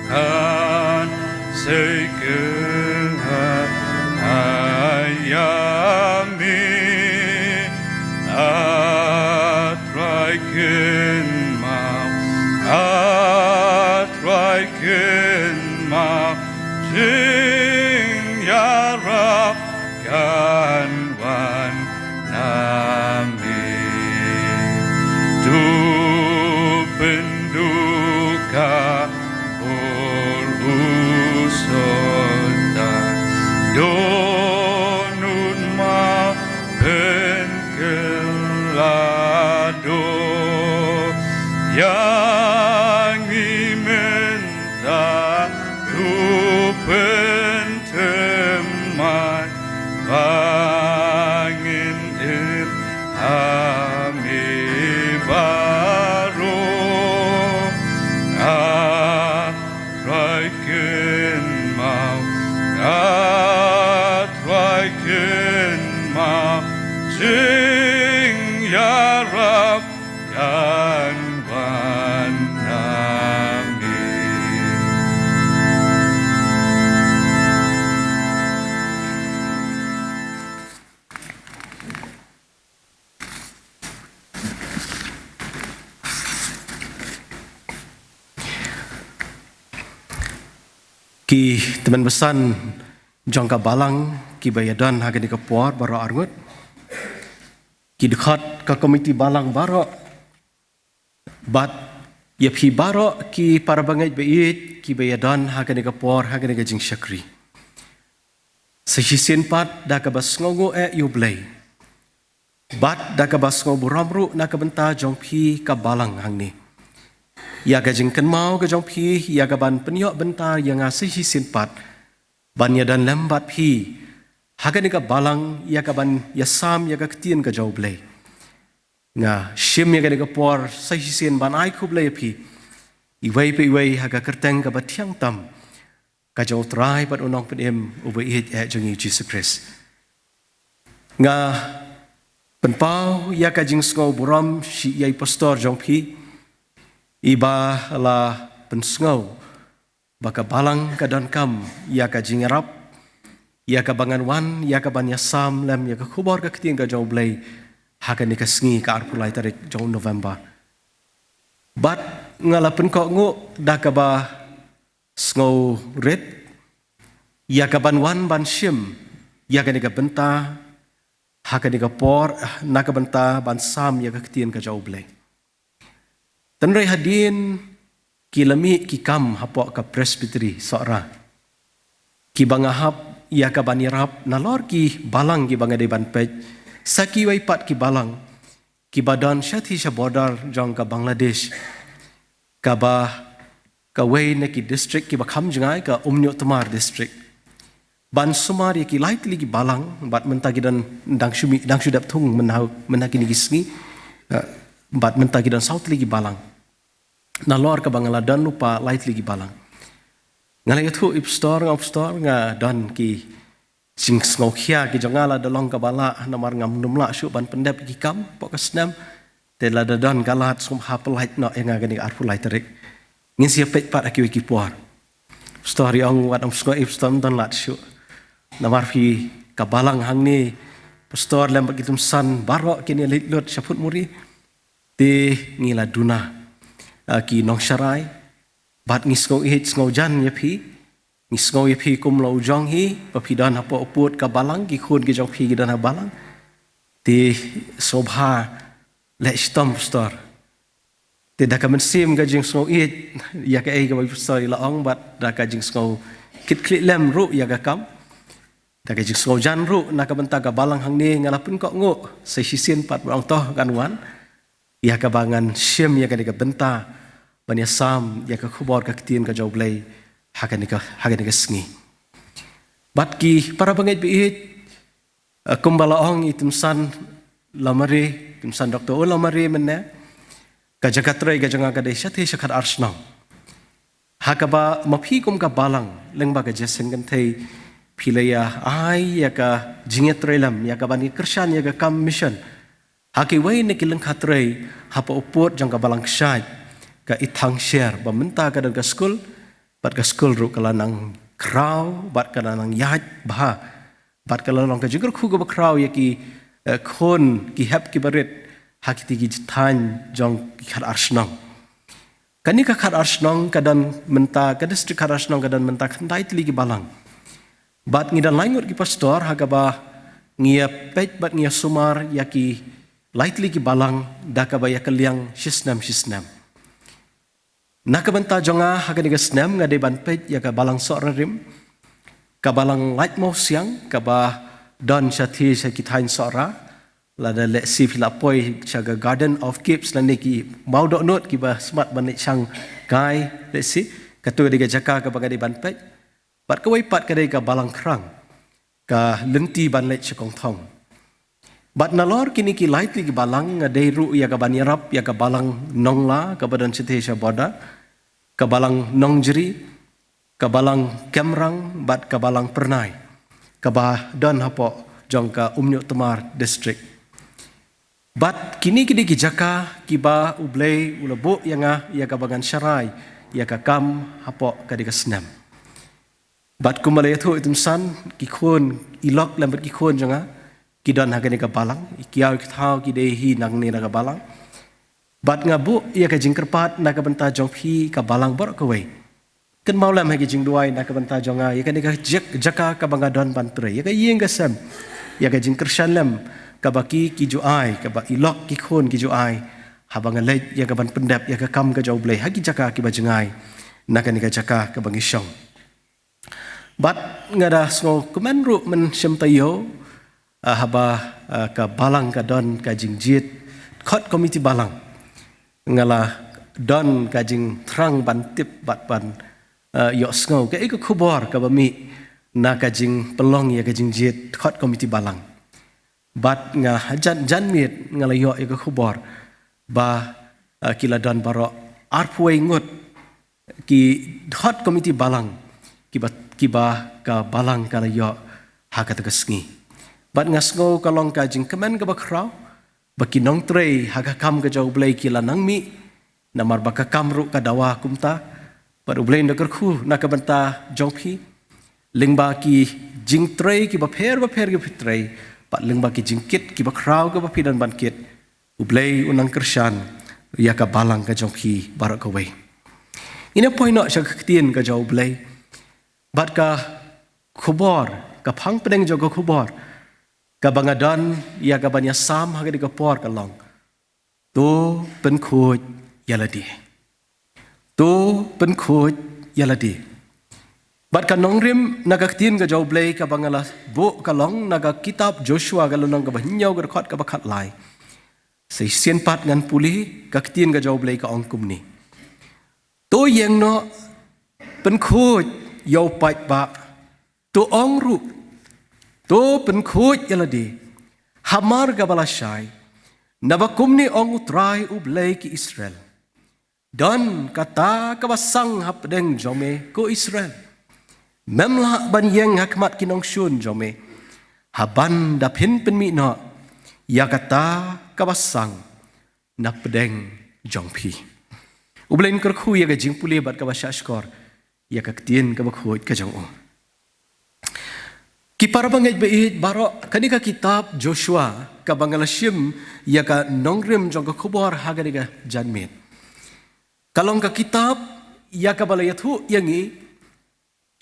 kan sei kyrhai ïa me. A Trai kynmaw, A Trai kynmaw, jingïarap kan wan na me. To pynduh ka bor u Soitan, dohnud ma pynkylla doh ïa ngi mynta. To pynthymmai ba ngin im ha me baroh. A Trai kynmaw, A Trai kynmaw, jingïarap kan wan na me. Ki tymmen basan jong ka balang kiba ïadon ha kane ka por baroh arngut. Ki dkhot ka komiti balang baroh. Bad ïa phi baroh ki para bangeit ba ïeit kiba ïadon ha kane ka por, ha kane ka jingshakri. Sa shisien pat da kaba sngewnguh eh ïa U Blei. Bad da kaba sngew burom ruh na ka bynta jong phi ka balang hangne. Ïa ka jingkynmaw ka jong phi, ïa kaban pynïoh bynta ïa nga sa shisien pat ban ïadon lem bad phi ha kane ka balang, ïa kaban ïasam ïa ka ktien ka jong U Blei. Nga shim ïa kane ka por sa shisien ban ai khublei ïa phi, iwei pa iwei, ha ka kyrteng kaba thiang tam ka jong U Trai bad U Nongpynim uba ïeit eh jong ngi, U Jisu Khrist. Nga pynpaw ïa ka jingsngew burom sha i pastor jong phi, iba la pynsngew ba ka balang ka donkam ïa ka jingïarap, ïa kaba ngan wan, ïa kaban ïasam lem ïa ka khubor ka ktien ka jong U Blei ha kane ka sngi, ka arphew lai tarik jong November. Bad nga la pynkohnguh da kaba sngewrit ïa kaban wan ban shim ïa kane ka bynta ha kane ka por, na ka bynta ban sam ïa ka ktien ka jong U Blei. Hynrei hadien ki la mih ki kam hapoh ka Presbytery Sohra, kiba nga hap ïa kaban ïarap nalor ki balang kiba nga dei ban peit, Sa kiwei pat ki balang kiba don shathie sha border jong ka Bangladesh, kaba kawei na ki district kiba kham jngai ka Umnyu Tmar district. Ban sumar ïa ki lai tylli ki balang, bad mynta ki don, dang shu mih, dang shu dep thung mynha, mynha kine ki sngi, eh, bad mynta ki don saw tylli ki balang. Nalor kaba nga la don lypa lai tylli ki balang. Nga la ïathuh ïa u pastor, nga u pastor, nga don ki jingsngewkhia ki jong nga lada long kaba lah, namar ngam nym lah shuh ban pyndep ïa ki kam hapoh ka snem. Te lada don ka lad, sngewbha pyllait noh ïa nga kane ka arphew lai tarik. Ngin sa ïa peit pat ha kiwei ki por. Pastor i ong, wat nym sngewieit pastor, ym don lad shuh. Namar phi ka balang hangne, pastor lem bad ki Tymsan baroh kin ïa leit lut shaphud muri. Te ngi la duna, ah, ki nongsharai, bad ngi sngewieit, sngew jan ïa phi. Ngi sngew ïa phi kum la u jong hi, ba phi don hapoh u pud ka balang, ki khun ki jong phi ki don ha balang. Te sngewbha leh shitom pastor. Te da ka mynsiem ka jingsngewieit ïa kaei kaba pastor i la ong, bad da ka jingsngew kit khlieh lem ruh ïa ka kam, da ka jingsngew jan ruh na ka bynta ka balang hangne, nga la pynkohnguh sa shisien pat ba ong to kan wan ïa kaba ngan shim ïa kane ka bynta ban ïasam ïa ka khubor ka ktien ka jong U Blei ha kane ka, ha kane ka sngi. Bad ki para bangeit baieit, eh, kumba la ong i Tymsan Lamare, Tymsan Doktor Lamare mynne, ka jaka trei ka jong nga ka dei shathie sha Khadarshnong. Ha kaba ma phi kum ka balang, lyngba ka Jingïaseng Kynthei, phi la ïa ai ïa ka jingïatreilang ïa ka ban ïa kyrshan ïa ka kam mission ha kiwei na ki lyngkha trei hapoh u pud jong ka balang kshaid, ka Ithang Sher, ba mynta ka don ka skul, bad ka skul ruh ka la nang khraw, bad ka la nang ïaid bha, bad ka la long ka jingkyrkhu kaba khraw ïa ki, eh, khun ki hep kiba rit ha kiti ki thaiñ jong ki Khadarshnong. Kane ka Khadarshnong ka don mynta, ka district Khadarshnong ka don mynta khyndai tylli ki balang. Bad ngi don lai ngut ki pastor ha kaba ngi ïa peit bad ngi ïa sumar ïa ki lai tylli ki balang da kaba ïa kylliang shisnem shisnem. Na ka bynta jong nga ha kane ka snem nga dei ban peit ïa ka balang Sohra Rim, ka balang Lait Mawsiang kaba don shathie sha ki thaiñ Sohra, lada lehse phi la poi sha ka Garden of Gifts lane ki Mawdohnud kiba smat ban leit shang kai lehse, kato ka dei ka jaka kaba nga dei ban peit. Bad kawei pat ka dei ka balang Khrang, ka lynti ban leit sha Kongthong. Bad nalor kine ki lai tylli ki balang nga dei ruh ïa ka ban ïarap ïa ka balang Nongla kaba don shathie sha border, ka balang Nongjri, ka balang Kemrang bad ka balang Pyrnai kaba don hapoh jong ka Umnyu Tmar district. Bad kine ki dei ki jaka kiba U Blei u la buh ïa nga ïa kaba ngan sharai ïa ka kam hapoh ka dei ka snem. Bad kumba la ïathuh i Tymsan, ki khun, i lok lem bad ki khun jong nga ki don ha kane ka balang, i kiaw i kthaw ki dei hi nangne na ka balang. Bad nga buh ïa ka jingkyrpad na ka bynta jong phi ka balang baroh kawei. Kynmaw lem ha ki jingduwai na ka bynta jong nga ïa kane ka jaka kaba nga don ban trei, ïa ka ïing ka sem, ïa ka jingkyrshan lem kaba ki, ki ju ai, kaba i lok ki khun ki ju ai haba nga leit ïa ka ban pyndep ïa ka kam ka jong U Blei ha ki jaka kiba jngai na kane ka jaka kaba ngi shong. Bad nga da sngewkmen ruh mynshem taïew, ah, haba, ah, ka balang ka don ka jingjied khot komiti balang. Nga la don ka jingthrang ban tip bad ban, ah, ïohsngew kaei ka khubor kaba mih na ka jingpynlong ïa ka jingjied khot komiti balang. Bad nga jan, jan miet nga la ïoh ïa ka khubor ba, ah, ki la don baroh arphew wei ngut ki khot komiti balang kiba, kiba ka balang ka la ïoh ha kata ka sngi. Bad nga sngew ka long ka jingkmen kaba khraw ba ki nongtrei ha ka kam ka jong U Blei ki la nang mih, namar ba ka kam ruh ka dawa kumta. Bad U Blei un da kyrkhu na ka bynta jong phi lyngba ki jingtrei kiba pher bapher kiba phi trei, bad lyngba ki jingkit kiba khraw kiba phi don ban kit. U Blei un nang kyrshan ïa ka balang ka jong phi baroh kawei. Ngin ïa poi noh sha ka ktien ka jong U Blei. Bad ka khubor, ka phang pdeng jong ka khubor kaba nga don ïa ka ban ïasam ha kane ka por ka long: To pynkhuid ïa lade. To pynkhuid ïa lade. Bad ka nongrim na ka ktien ka jong U Blei kaba nga la buh ka long na ka kitab Joshua ka lynnong kaba hynñiew ka dkhot kaba khatlai. Sa shisien pat ngan pule ka ktien ka jong U Blei ka ong kumne. To ïeng noh, pynkhuid ïa u paidbah. To ong ruh, to pynkhuid ïa lade hamar kaba lashai. Naba kumne ong U Trai U Blei ki Israel. Don kata kaba sang hapdeng jong me ko Israel. Mem lah ban ïeng ha khmat ki nongshun jong me, haba da phin pynmih noh ïa kata kaba sang na pdeng jong phi. U Blei un kyrkhu ïa ka jingpule bad kaba shahshkor ïa ka ktien kaba khuid ka jong u. Ki para bangeit ba ïeit baroh, kane ka kitab Joshua kaba nga la shim ïa ka nongrim jong ka khubor ha kane ka janmiet, ka long ka kitab ïa kaba la ïathuh ïa ngi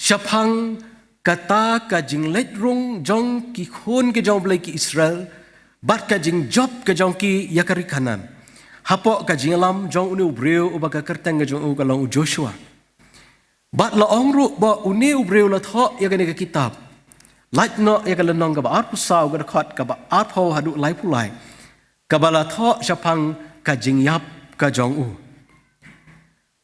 shaphang kata ka jingleit rung jong ki khun ki jong U Blei ki Israel bad ka jingjop ka jong ki ïa ka ri Kanaan hapoh ka jingïalam jong une u briew uba ka kyrteng ka jong u ka long u Joshua. Bad la ong ruh ba une u briew la thoh ïa kane ka kitab. Lait noh ïa ka lynnong kaba arphew saw ka dkhot kaba arphew haduh laiphew lai, kaba la thoh shaphang ka jingïap ka jong u.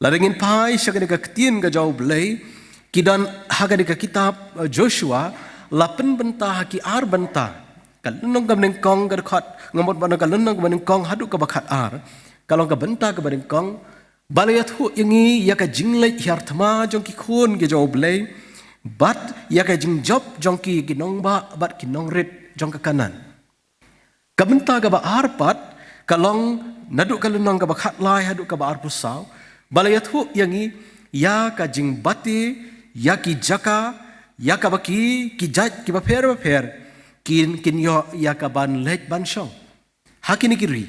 Lada ngin phai sha kane ka ktien ka jong U Blei, ki don ha kane ka kitab, eh, Joshua, la pynbynta ha ki ar bynta. Ka lynnong kaba nyngkong ka dkhot, nga mut ban ong ka lynnong kaba nyngkong haduh kaba khatar, ka long ka bynta kaba nyngkong, ba la ïathuh ïa ngi ïa ka jingleit hiar thma jong ki khun ki jong U Blei bad ïa ka jingjop jong ki ki nongbah bad ki nongrit jong ka Kanaan. Ka bynta kaba ar pat ka long naduh ka lynnong kaba khatlai haduh kaba arphew saw, ba la ïathuh ïa ngi ïa ka jingbate ïa ki jaka ïa kaba ki, ki jait kiba pher bapher kin, kin ïoh ïa kaban leit ban shong ha kine ki ri.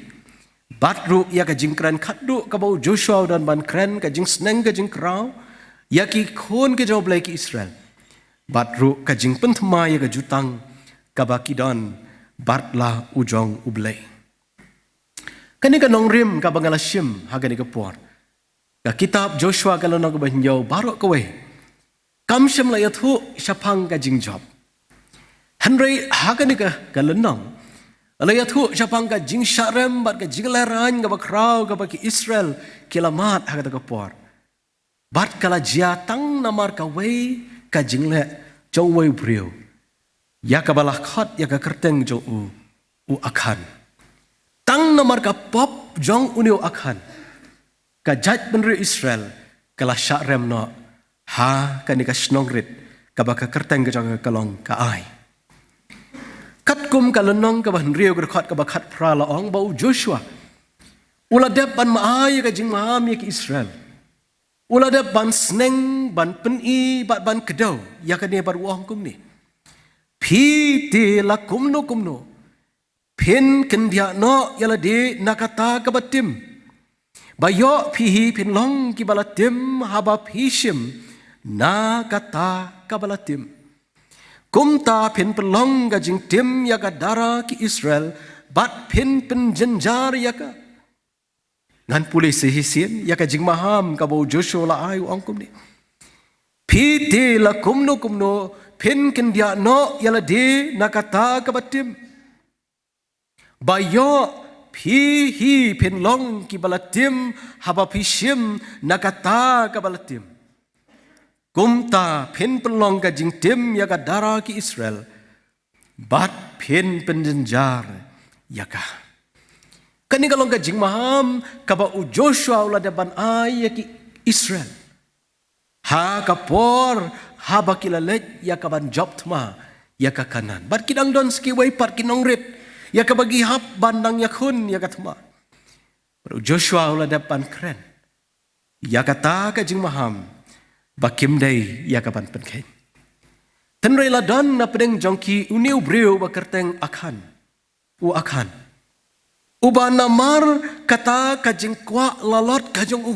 Bad ruh ïa ka jingkren khadduh kaba u Joshua u don ban kren, ka jingsneng ka jingkraw ïa ki khun ki jong U Blei ki Israel. Bad ruh ka jingpynthma ïa ka jutang kaba ki don bad la u jong U Blei. Kane ka nongrim kaba nga la shim ha kane ka por, ka kitab Joshua ka lynnong kaba hynñiew baroh kawei, kam shym la ïathuh shaphang ka jingjop. Hynrei ha kane ka, ka lynnong la ïathuh shaphang ka jingshah rem bad ka jinglehrain kaba khraw kaba ki Israel ki la mad ha kata ka por. Bad ka la jia tang namar kawei ka jingleh jong uwei u briew ïa kaba la khot ïa ka kyrteng jong u, u Akhan. Tang namar ka pop jong une u Akhan, ka jaitbynriew Israel ka la shah rem noh ha kane ka shnong rit kaba ka kyrteng ka jong ka long ka Ai. Katkum ka lynnong kaba hynriew ka dkhot kaba khatphra la ong ba u Joshua u la dep ban mad ïa ka jingmaham ïa ki Israel. U la dep ban sneng, ban pyni bad ban kdew ïa kane bad u ong kumne: Phi te la kumno kumno phin kyndiah noh ïa lade na kata kaba tim. Ba ïoh phi hi phin long kiba la tim haba phi shim na kata kaba la tim. Kumta phin pynlong ka jingtim ïa ka dara ki Israel bad phin pynjynjar ïa ka. Ngan pule sa shisien ïa ka jingmaham kaba u Joshua u la ai, u ong kumne: Phi te la kumno kumno phin kyndiah noh ïa lade na kata kaba tim. Ba ïoh phi hi phin long kiba la tim haba phi shim na kata kaba la tim. Kumta phin pynlong ka jingtim ïa ka dara ki Israel bad phin pynjynjar ïa ka. Kane ka long ka jingmaham kaba u Joshua u la dep ban ai ïa ki Israel ha ka por haba ki la leit ïa kaban jop thma ïa ka Kanaan. Bad ki dang don sa kiwei pat ki nongrit ïa kaba ki hap ban nang ïakhun ïa ka thma. Bad u Joshua u la dep ban kren ïa kata ka jingmaham ba kim dei ïa kaban pynkheiñ. Hynrei la don na pdeng jong ki une u briew ba kyrteng Akhan, u Akhan, uba namar kata ka jingkwah lalot ka jong u,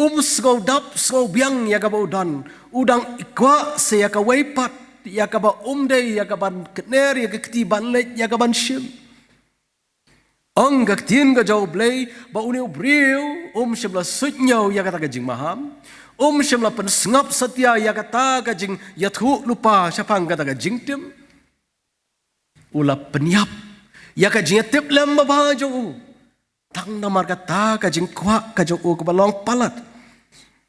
um sngewdap sngewbiang ïa kaba u don, u dang kwah sa ïa kawei pat, ïa kaba um dei ïa kaban kner ïa ka kti ban leit ïa kaban shim. Ong ka ktien ka jong U Blei ba une u briew um shym la suidñiew ïa kata ka jingmaham, Um shym la pynsngap satia ïa kata ka jingïathuhlypa shaphang kata ka jingtim. U la pynïap ïa ka jingïatiplem babha jong u. Tang namar kata ka jingkwah ka jong u kaba long palat.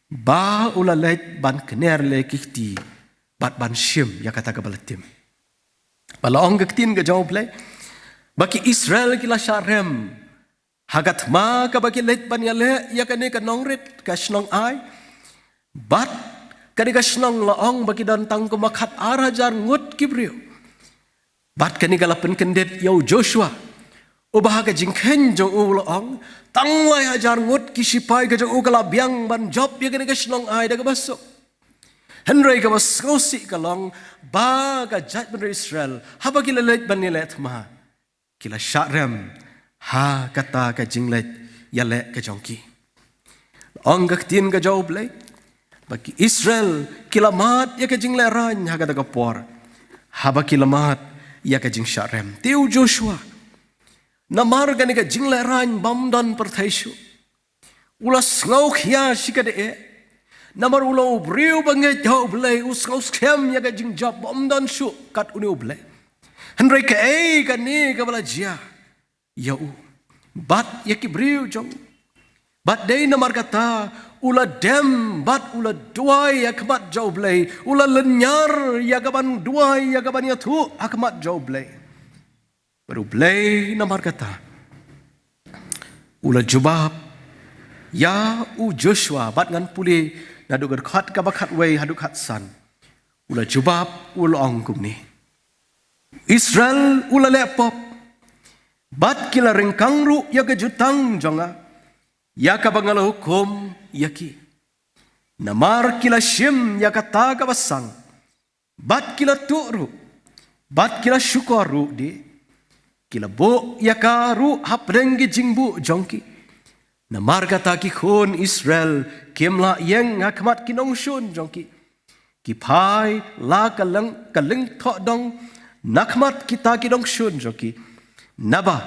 Ba u la leit ban kner leh ki kti bad ban shim ïa kata kaba la tim. Ba la ong ka ktien ka jong U Blei ba ki Israel ki la shah rem ha ka thma kaba ki leit ban ïaleh ïa kane ka nongrit ka shnong Ai. Bad kane ka shnong la ong ba ki don tang kumba khat ar hajar ngut ki briew. Bad kane ka la pynkyndit ïa u Joshua, uba ha ka jingkheiñ jong u la ong, tang lai hajar ngut ki shipai ka jong u ka la biang ban jop ïa kane ka shnong Ai da kaba suk. Hynrei kaba sngewsih ka long ba ka jaitbynriew Israel haba ki la leit ban ïaleh thma, ki la shah rem ha kata ka jingleit ïaleh ka jong ki. Ong ka ktien ka jong U Blei ba ki Israel ki la mad ïa ka jinglehraiñ ha kata ka por, haba ki la mad ïa ka jingshah rem. Te u Joshua, namar kane ka jinglehraiñ bym don pyrthei shuh, u la sngew khia shikatdei. Namar u long u briew ba ngeit ha U Blei, u sngew skhem ïa ka jingjop bym don shuh kat une U Blei. Hynrei kaei kane kaba la jia ïa u bad ïa ki briew jong u? Bad dei namar kata u la dem bad u la duwai ha khmat jong U Blei, u la lynñiar ïa kaban duwai, ïa kaban ïathuh ha khmat jong U Blei. Bad U Blei namar kata u la jubab ïa u Joshua. Bad ngan pule naduh ka dkhot kaba khatwei haduh khatsan. U la jubab, u la ong kumne: Israel u la leh pop, bad ki la ryngkang ruh ïa ka jutang jong nga, ïa kaba nga la hukum ïa ki. Namar ki la shim ïa kata kaba sang, bad ki la tuh ruh, bad ki la shukor ruh de. Ki la buh ïa ka ruh hapdeng ki jingbuh jong ki. Namar kata ki khun Israel kim lah ïeng ha khmat ki nongshun jong ki. Ki phai la ka lyng, ka lyngthoh dong na khmat kita ki nongshun jong ki, naba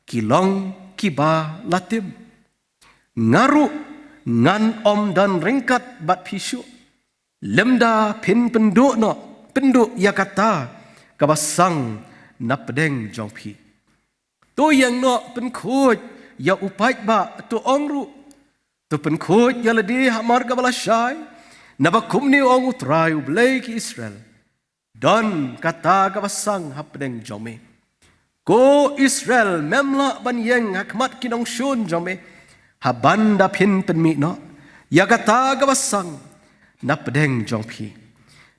ki long kiba la tim. Nga ruh ngan ym don ryngkat bad phi shuh, lymda phin pynduh noh, pynduh ïa kata kaba sang na pdeng jong phi. To ïeng noh, pynkhuid ïa u paidbah, to ong ruh, to pynkhuid ïa lade hamar kaba lashai. Naba kumne ong U Trai U Blei ki Israel: Don kata kaba sang hapdeng jong me. Ko Israel, mem lah ban ïeng ha khmat ki nongshun jong me, haba nda phin pynmih noh ïa kata kaba sang na pdeng jong phi.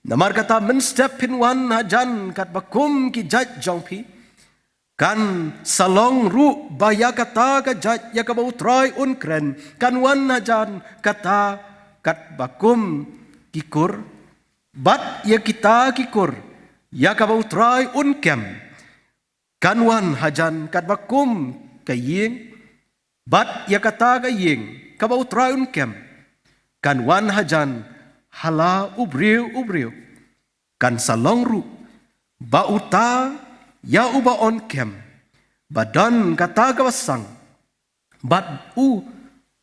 Namar kata mynstep phin wan hajan katba kum ki jait jong phi, kan sa long ruh ba ïa kata ka jait ïa kaba U Trai un kren kan wan hajan kata katba kum ki kur, bad ïa kita ki kur ïa kaba U Trai un kem kan wan hajan katba kum ka ïing, bad ïa kata ka ïing kaba U Trai un kem kan wan hajan ha la u briew u briew. Kan sa long ruh ba uta ïa uba un kem, ba don kata kaba sang, bad u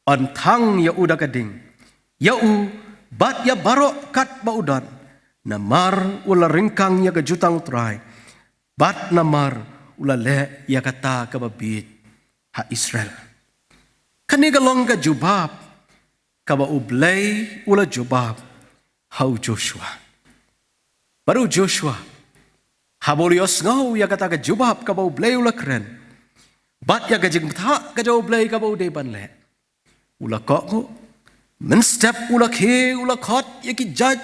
un thang ïa u da ka ding, ïa u bad ïa baroh katba u don, namar u la ryngkang ïa ka jutang U Trai, bad namar u la leh ïa kata kaba bieit ha Israel. Kane ka long ka jubab kaba U Blei u la jubab ha u Joshua. Bad u Joshua, haba u la ïohsngew ïa kata ka jubab kaba U Blei u la kren, bad ïa ka jingbthah ka jong U Blei kaba u dei ban leh, u la kohnguh. Mynstep u la khie, u la khot ïa ki jait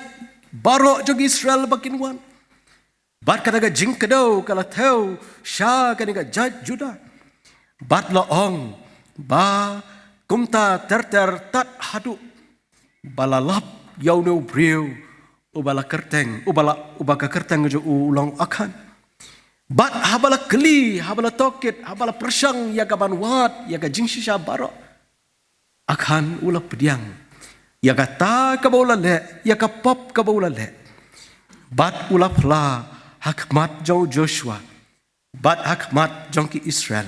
baroh jong Israel ba kin wan. Bad kata ka jingkdew ka la thew sha kane ka jait Judah. Bad la ong ba kumta ter ter tad haduh ba la lap ïa une u briew uba la kyrteng, uba la, uba ka kyrteng jong u u long Akhan. Bad haba la kylli, haba la tohkit, haba la pyrshang ïa kaban wad ïa ka jingshisha baroh, Akhan u la pdiang ïa kata kaba u la leh, ïa ka pop kaba u la leh. Bad u la phla ha khmat jong u Joshua bad ha khmat jong ki Israel.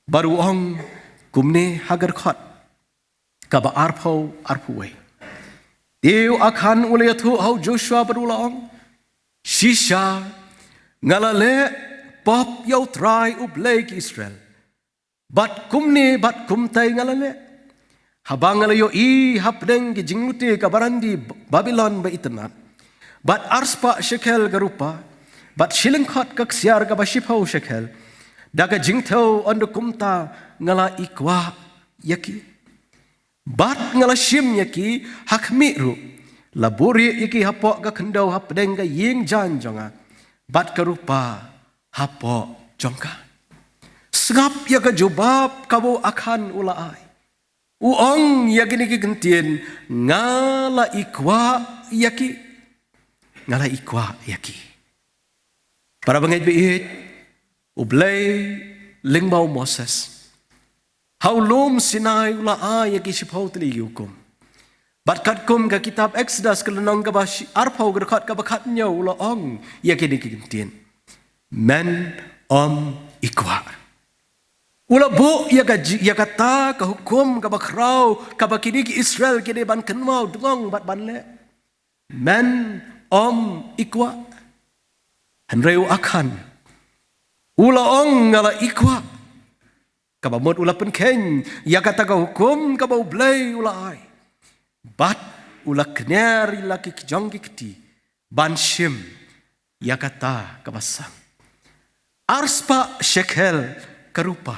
Bad u ong kumne ha ka dkhot kaba arphew, arphew wei: Te u Akhan u la ïathuh ha u Joshua bad u la ong, shisha nga la leh pop ïa U Trai U Blei ki Israel. Bad kumne bad kumtai nga la leh, haba nga la ïohi hapdeng ki jinglute ka barandi Babilon ba itynnad, bad arspah shekel ka rupa, bad shi lyngkhot ka ksiar kaba shiphew shekel, da ka jingthew ynda kumta nga la ikwah ïa ki. Bad nga la shim ïa ki ha khmih ruh, la buhrieh ïa ki hapoh ka khyndew hapdeng ka ïing jaiñ jong nga, bad ka rupa hapoh jong ka. Sngap ïa ka jubab kaba u Akhan u la ai. U ong ïa kine ki kyntien, nga la ikwah ïa ki. Nga la ikwah ïa ki. Para bangeit ba ïeit, U Blei lyngba u Moses ha u lum Sinai u la ai ïa ki shiphew tylli ki hukum. Bad katkum ka kitab Exodus ka lynnong kaba shi-, arphew ka dkhot kaba khathynñiew u la ong ïa kine ki kyntien, men ym ikwah. U la buh ïa ka ji-, ïa kata ka hukum kaba khraw kaba kine ki Israel ki dei ban kynmaw dngong bad ban leh. Men ym ikwah. Hynrei u Akhan u la ong nga la ikwah. Kaba mut u la pynkheiñ ïa kata ka hukum kaba U Blei u la ai. Bad u la kner ïa la ki jong ki kti ban shim ïa kata kaba sang. Arspah shekel ka rupa.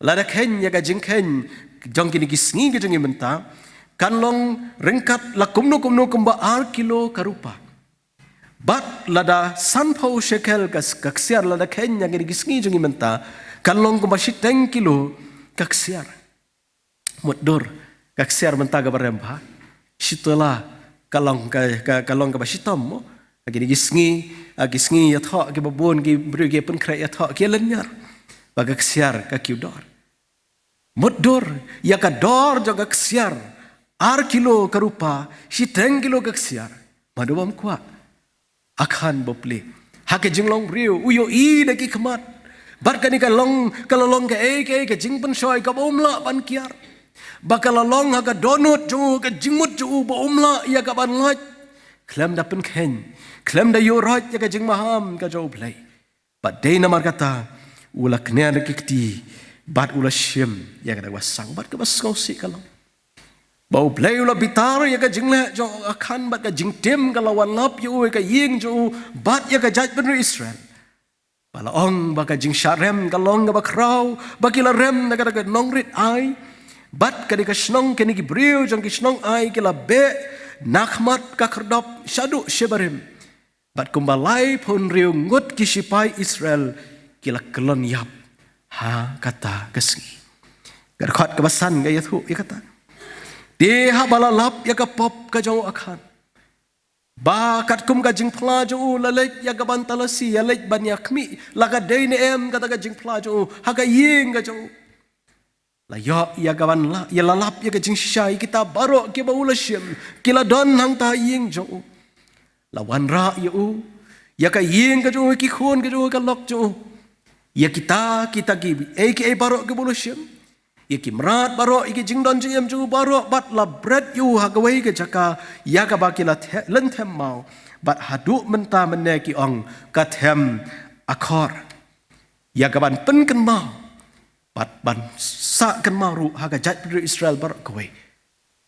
Lada kheiñ ïa ka jingkheiñ jong kine ki sngi ka jong ngi mynta, kan long ryngkat la kumno kumno kumba ar kilo ka rupa. Bad lada sanphew shekel ka, ka ksiar lada kheiñ ïa kine ki sngi jong ngi mynta, kan long kumba shiteng kilo ka ksiar. Mutdur, ka ksiar mynta kaba rem bha. Shi tola ka long ka, ka, ka long kaba shitom mo. Ha kine ki sngi, ha ki sngi ïathoh kiba bun ki briew ki pynkhreh ïathoh ki lynñiar. Ba ka ksiar ka kiew dor. Mutdur ïa ka dor jong ka ksiar, ar kilo ka rupa, shiteng kilo ka ksiar. Mano bym kwah? Akhan bapli. Ha ka jinglong briew, u ïohi da ki khmat. Bad kane ka long, ka la long kaei kaei ka jingpynshoi kaba um lah ban kiar. Ba ka la long ha ka dohnud jong u, ka jingmut jong u ba um lah ïa ka ban lait. Khlem da pynkheiñ, khlem da ïuhroit ïa ka jingmaham ka jong U Blei. Bad dei namar kata u la kner da ki kti bad u la shim ïa kata kaba sang bad kaba sngewsih ka long ba U Blei u la bitar ïa ka jingleh jong u Akhan bad ka jingtim ka la wan lap ïa u, ïa ka ïing jong u bad ïa ka jaitbynriew Israel. Ba la ong ba ka jingshah rem ka long kaba khraw, ba ki la rem na kata ka nongrit Ai. Bad kane ka shnong, kane ki briew jong ki shnong Ai ki la beh na khmat ka khyrdop shaduh Shebarim. Bad kumba laiphew hynriew ngut ki shipai Israel ki la kyllon ïap ha kata ka sngi. Ka dkhot kaba san ka ïathuh ïa kata. Te haba la lap ïa ka pop ka jong u Akhan, ba katkum ka jingphla jong u la leit ïa ka ban talasi, ïa leit ban ïa khmih la ka dei ne em kata ka jingphla jong u ha ka ïing ka jong u. La ïoh ïa ka ban la, ïa la lap ïa ka jingshisha ïa kita baroh kiba u la shim, ki la don hangta ha ïing jong u. La wanrah ïa u, ïa ka ïing ka jong u, ïa ki khun ka jong u, ïa ka lok jong u. Ïa kita, kita kiei kiei baroh kiba u la shim. Ïa ki mrad baroh, ïa ki jingdon jingem jong u baroh, bad la bret ïa u ha kawei ka jaka, ïa kaba ki la the-, lynthem maw. Bad haduh mynta mynne ki ong ka them Akhor. Ïa ka ban pynkynmaw bad ban sah kynmaw ruh ha ka jaitbynriew Israel baroh kawei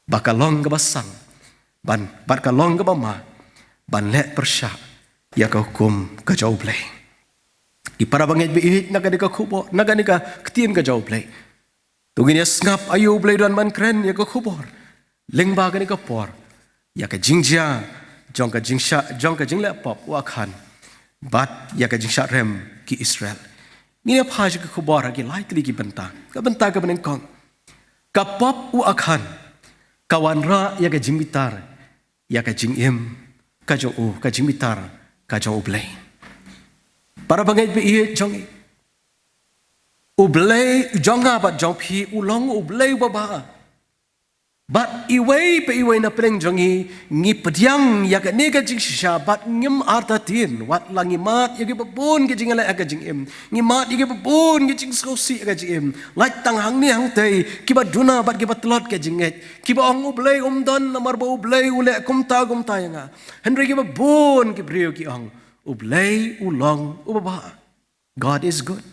ba ka long kaba sang ban, bad ka long kaba ma ban leh pyrshah ïa ka hukum ka jong U Blei. Ki para bangeit ba ïeit, na kane ka khubor, na kane ka ktien ka jong U Blei, to ngin ïa sngap aïu U Blei u don ban kren ïa ka khubor lyngba kane ka por, ïa ka jingjia jong ka jingshah, jong ka jingleh pop u Akhan bad ïa ka jingshah rem ki Israel. Ngin ïa phai sha ka khubor ha ki lai tylli ki bynta. Ka bynta kaba nyngkong, ka pop u Akhan ka wanrah ïa ka jingbitar ïa ka jingim ka jong u, ka jingbitar ka jong U Blei. Para bangeit ba ïeit jong ngi, U Blei jong nga bad jong phi u long U Blei uba bha. Bad iwei pa iwei na pdeng jong ngi, ngi pdiang ïa kane ka jingshisha, bad ngim artatien, wat la ngi mad ïa kiba bun ki jingïaleh ha ka jingim, ngi mad ïa kiba bun ki jingsngewsih ha ka jingim, lait tang hangne hangtei, kiba duna bad kiba tlot ka jingngeit, kiba ong U Blei um don namar ba U Blei u leh kumta kumta ïa nga. Hynrei kiba bun ki briew ki ong, U Blei u long uba bha. God is good.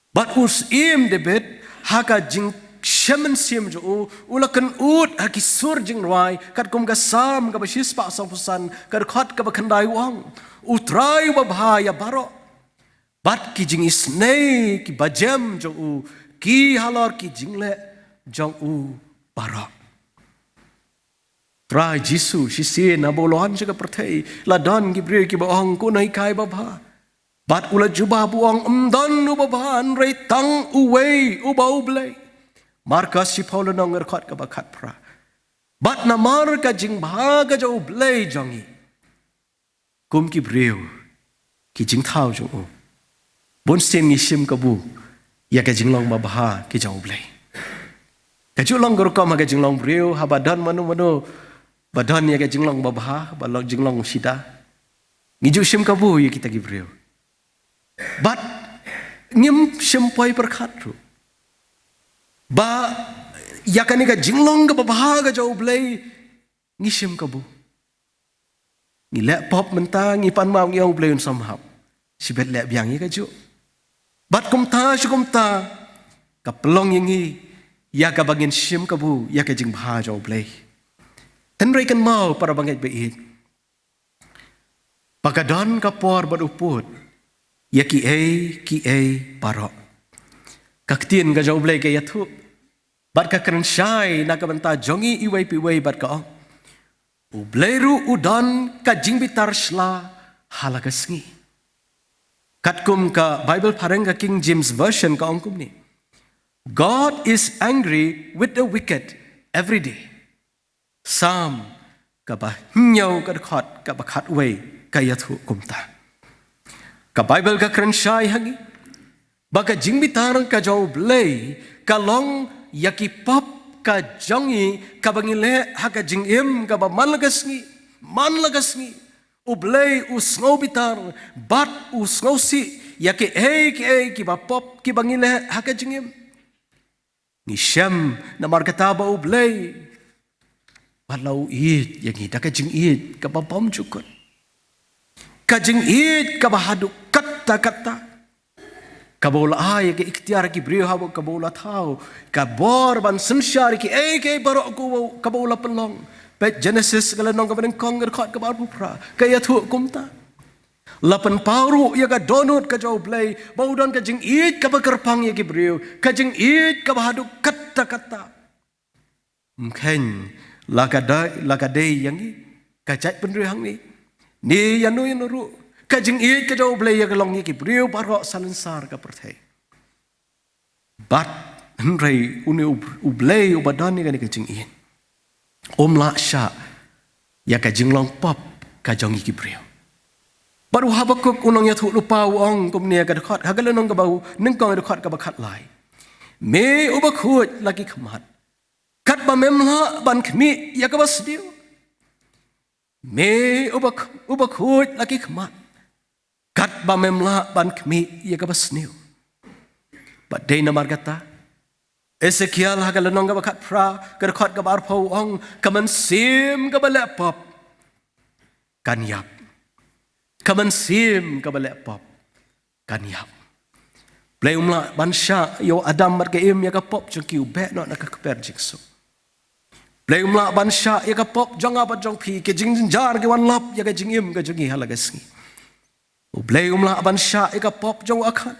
Bad u Syiem David, ha ka jingshem mynsiem jong u, u la kynud ha ki sur jingrwai, katkum ka Salm kaba shispah sawphew san, ka dkhot kaba khyndai u ong, U Trai uba bha ïa baroh. Bad ki jingisynei kiba jem jong u, ki halor ki jingleh jong u baroh. Trai Jisu, shisien haba u la wan sha ka pyrthei, la don ki briew kiba ong, ko nonghikai babha. Bad u la jubab u ong, ym don uba bha, hynrei tang uwei, uba U Blei. Markos shiphew lynnong, dkhot kaba khatphra. Bad namar ka jingbha ka jong U Blei jong ngi, kum ki briew, ki jingthaw jong u, bunsien ngi shim kabu ïa ka jinglong babha ka jong U Blei. Ka ju long ka rukom ha ka jinglong briew, haba don mano mano ba don ïa ka jinglong babha, ba long jinglong shida, ngi ju shim kabu ïa kita ki briew. Bad ngim shym poi pyrkhat ruh ba ïa kane ka jinglong kaba bha ka jong U Blei ngi shim kabu. Ngi leh pop mynta, ngi pan maw, ngi ong, U Blei un sam hap. Shibit leh biang ïa kajuh. Bad kumta sha kumta, ka pynlong ïa ngi ïa kaba ngin shim kabu ïa ka jingbha jong U Blei. Hynrei kynmaw, para bangeit ba ïeit, ba ka don ka por bad u pud ïa kiei kiei baroh. Ka ktien ka jong U Blei ka ïathuh bad ka kren shai na ka bynta jong ngi iwei pa iwei bad ka ong, U Blei ruh u don ka jingbitar shla ha la ka sngi. Katkum ka Baibl phareng, ka King James Version, ka ong kumne, God is angry with the wicked every day. Salm kaba hynñiew, ka dkhot kaba khatwei, ka ïathuh kumta. Ka Baibl ka kren shai ha ngi ba ka jingbitar ka jong U Blei ka long ïa ki pop ka jong ngi kaba ngi leh ha ka jingim kaba man la ka sngi, man la ka sngi. U Blei u sngewbitar bad u sngewsih ïa kiei kiei kiba pop kiba ngi leh ha ka jingim. Ngi shem namar kata ba U Blei, ba la u ïeit ïa ngi da ka jingïeit kaba bymjukut, ka jingïeit kaba haduh katta katta, kaba u la ai ïa ka iktiar ki briew haba kaba u la thaw ka bor ban synshar ïa kiei kiei baroh kaba u la pynlong. Peit Genesis ka lynnong kaba nyngkong, ka dkhot kaba arphew phra, ka ïathuh kumta. La pynpaw ruh ïa ka dohnud ka jong U Blei ba u don ka jingïeit kaba kyrpang ïa ki briew, ka jingïeit kaba haduh katta katta. Ym kheiñ la ka dei, la ka dei ïa ngi, ka jaitbynriew hangne, ne ïano ïano ruh, ka jingïeit ka jong U Blei ïa ka long ïa ki briew baroh sansar ka pyrthei. Bad hynrei une U, U Blei uba don ïa kane ka jingïeit, um lah shah ïa ka jinglong pop ka jong ngi ki briew. Bad u Habakuk u nongïathuhlypa u ong kumne, ka dkhot, ha ka lynnong kaba nyngkong, dkhot kaba khatlai, Me uba khuid la ki khmat, katba mem lah ban khmih ïa kaba sniew. Me uba, uba khuid la ki khmat, katba mem lah ban khmih ïa kaba sniew. Bad dei namar kata, Esekiel ha ka lynnong kaba khatphra, ka dkhot kaba arphew u ong, ka mynsiem kaba leh pop kan ïap. Ka mynsiem kaba leh pop kan ïap. Blei um lah ban shah ïa u Adam bad ka Im ïa ka pop jong ki, u beh noh na ka kper jingsuk. Blei um lah ban shah ïa ka pop jong nga bad jong phi, ki jingjynjar ki wan lap ïa ka jingim ka jong ngi ha la ka sngi. U Blei um lah ban shah ïa ka pop jong u Akhan.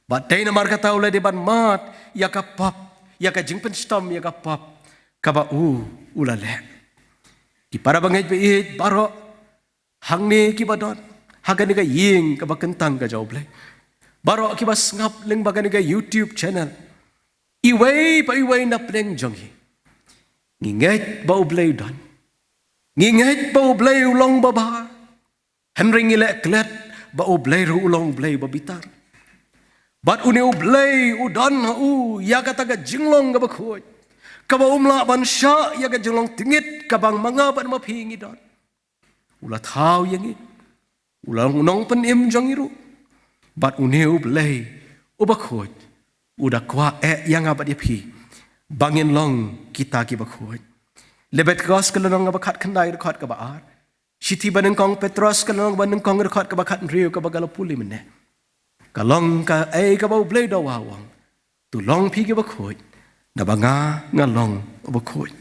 Bad dei namar kata u la dei ban mad ïa ka pop, ïa ka jingpynshitom ïa ka pop kaba u, u la leh. Ki para bangeit ba ïeit baroh hangne kiba don ha kane ka ïing kaba kyntang ka jong U Blei, baroh kiba sngap lyngba kane ka YouTube channel, iwei pa iwei na pdeng jong ngi, ngi ngeit ba U Blei u don. Ngi ngeit ba U Blei u long babha. Hynrei ngi leh klet ba U Blei ruh u long U Blei ba bitar. Bad une U Blei u don ha u ïa kata ka jinglong kaba khuid, kaba um lah ban shah ïa ka jinglong tyngit kaba ma nga bad ma phi ngi don. U la thaw ïa ngi, u la long u nongpynim jong ngi ruh. Bad une U Blei uba khuid u da kwah eh ïa nga bad ïa phi ba ngin long kita kiba khuid. Leh Pentikos ka lynnong kaba khatkhyndai, dkhot kaba ar. Shithi banyngkong Petros ka lynnong banyngkong, dkhot kaba khathynriew, kaba nga la pule mynne. Ka long kaei kaba U Blei u da ong: To long phi kiba khuid, naba nga, nga long uba khuid.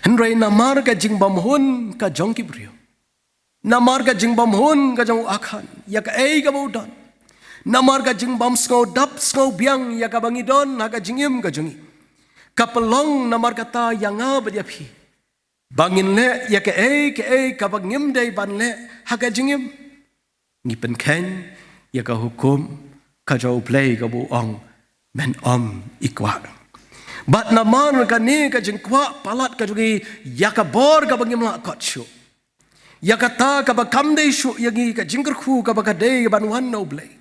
Hynrei namar ka jingbymhun ka jong ki briew, namar ka jingbymhun ka jong u Akhan ïa kaei kaba u don, namar ka jingbym sngewdap sngewbiang ïa kaba ngi don ha ka jingim ka jong ngi, ka pynlong namar kata ïa nga bad ïa phi ba ngin leh ïa kaei kaei kaba ngim dei ban leh ha ka jingim. Ngi pynkheiñ ïa ka hukum ka jong U Blei kaba u ong: Men ym ikwah. Bad namar kane ka jingkwah palat ka jong ngi ïa ka bor kaba ngim lah kot shuh, ïa kata kaba kam dei shuh ïa ngi, ka jingkyrkhu kaba ka dei ban wan na U Blei,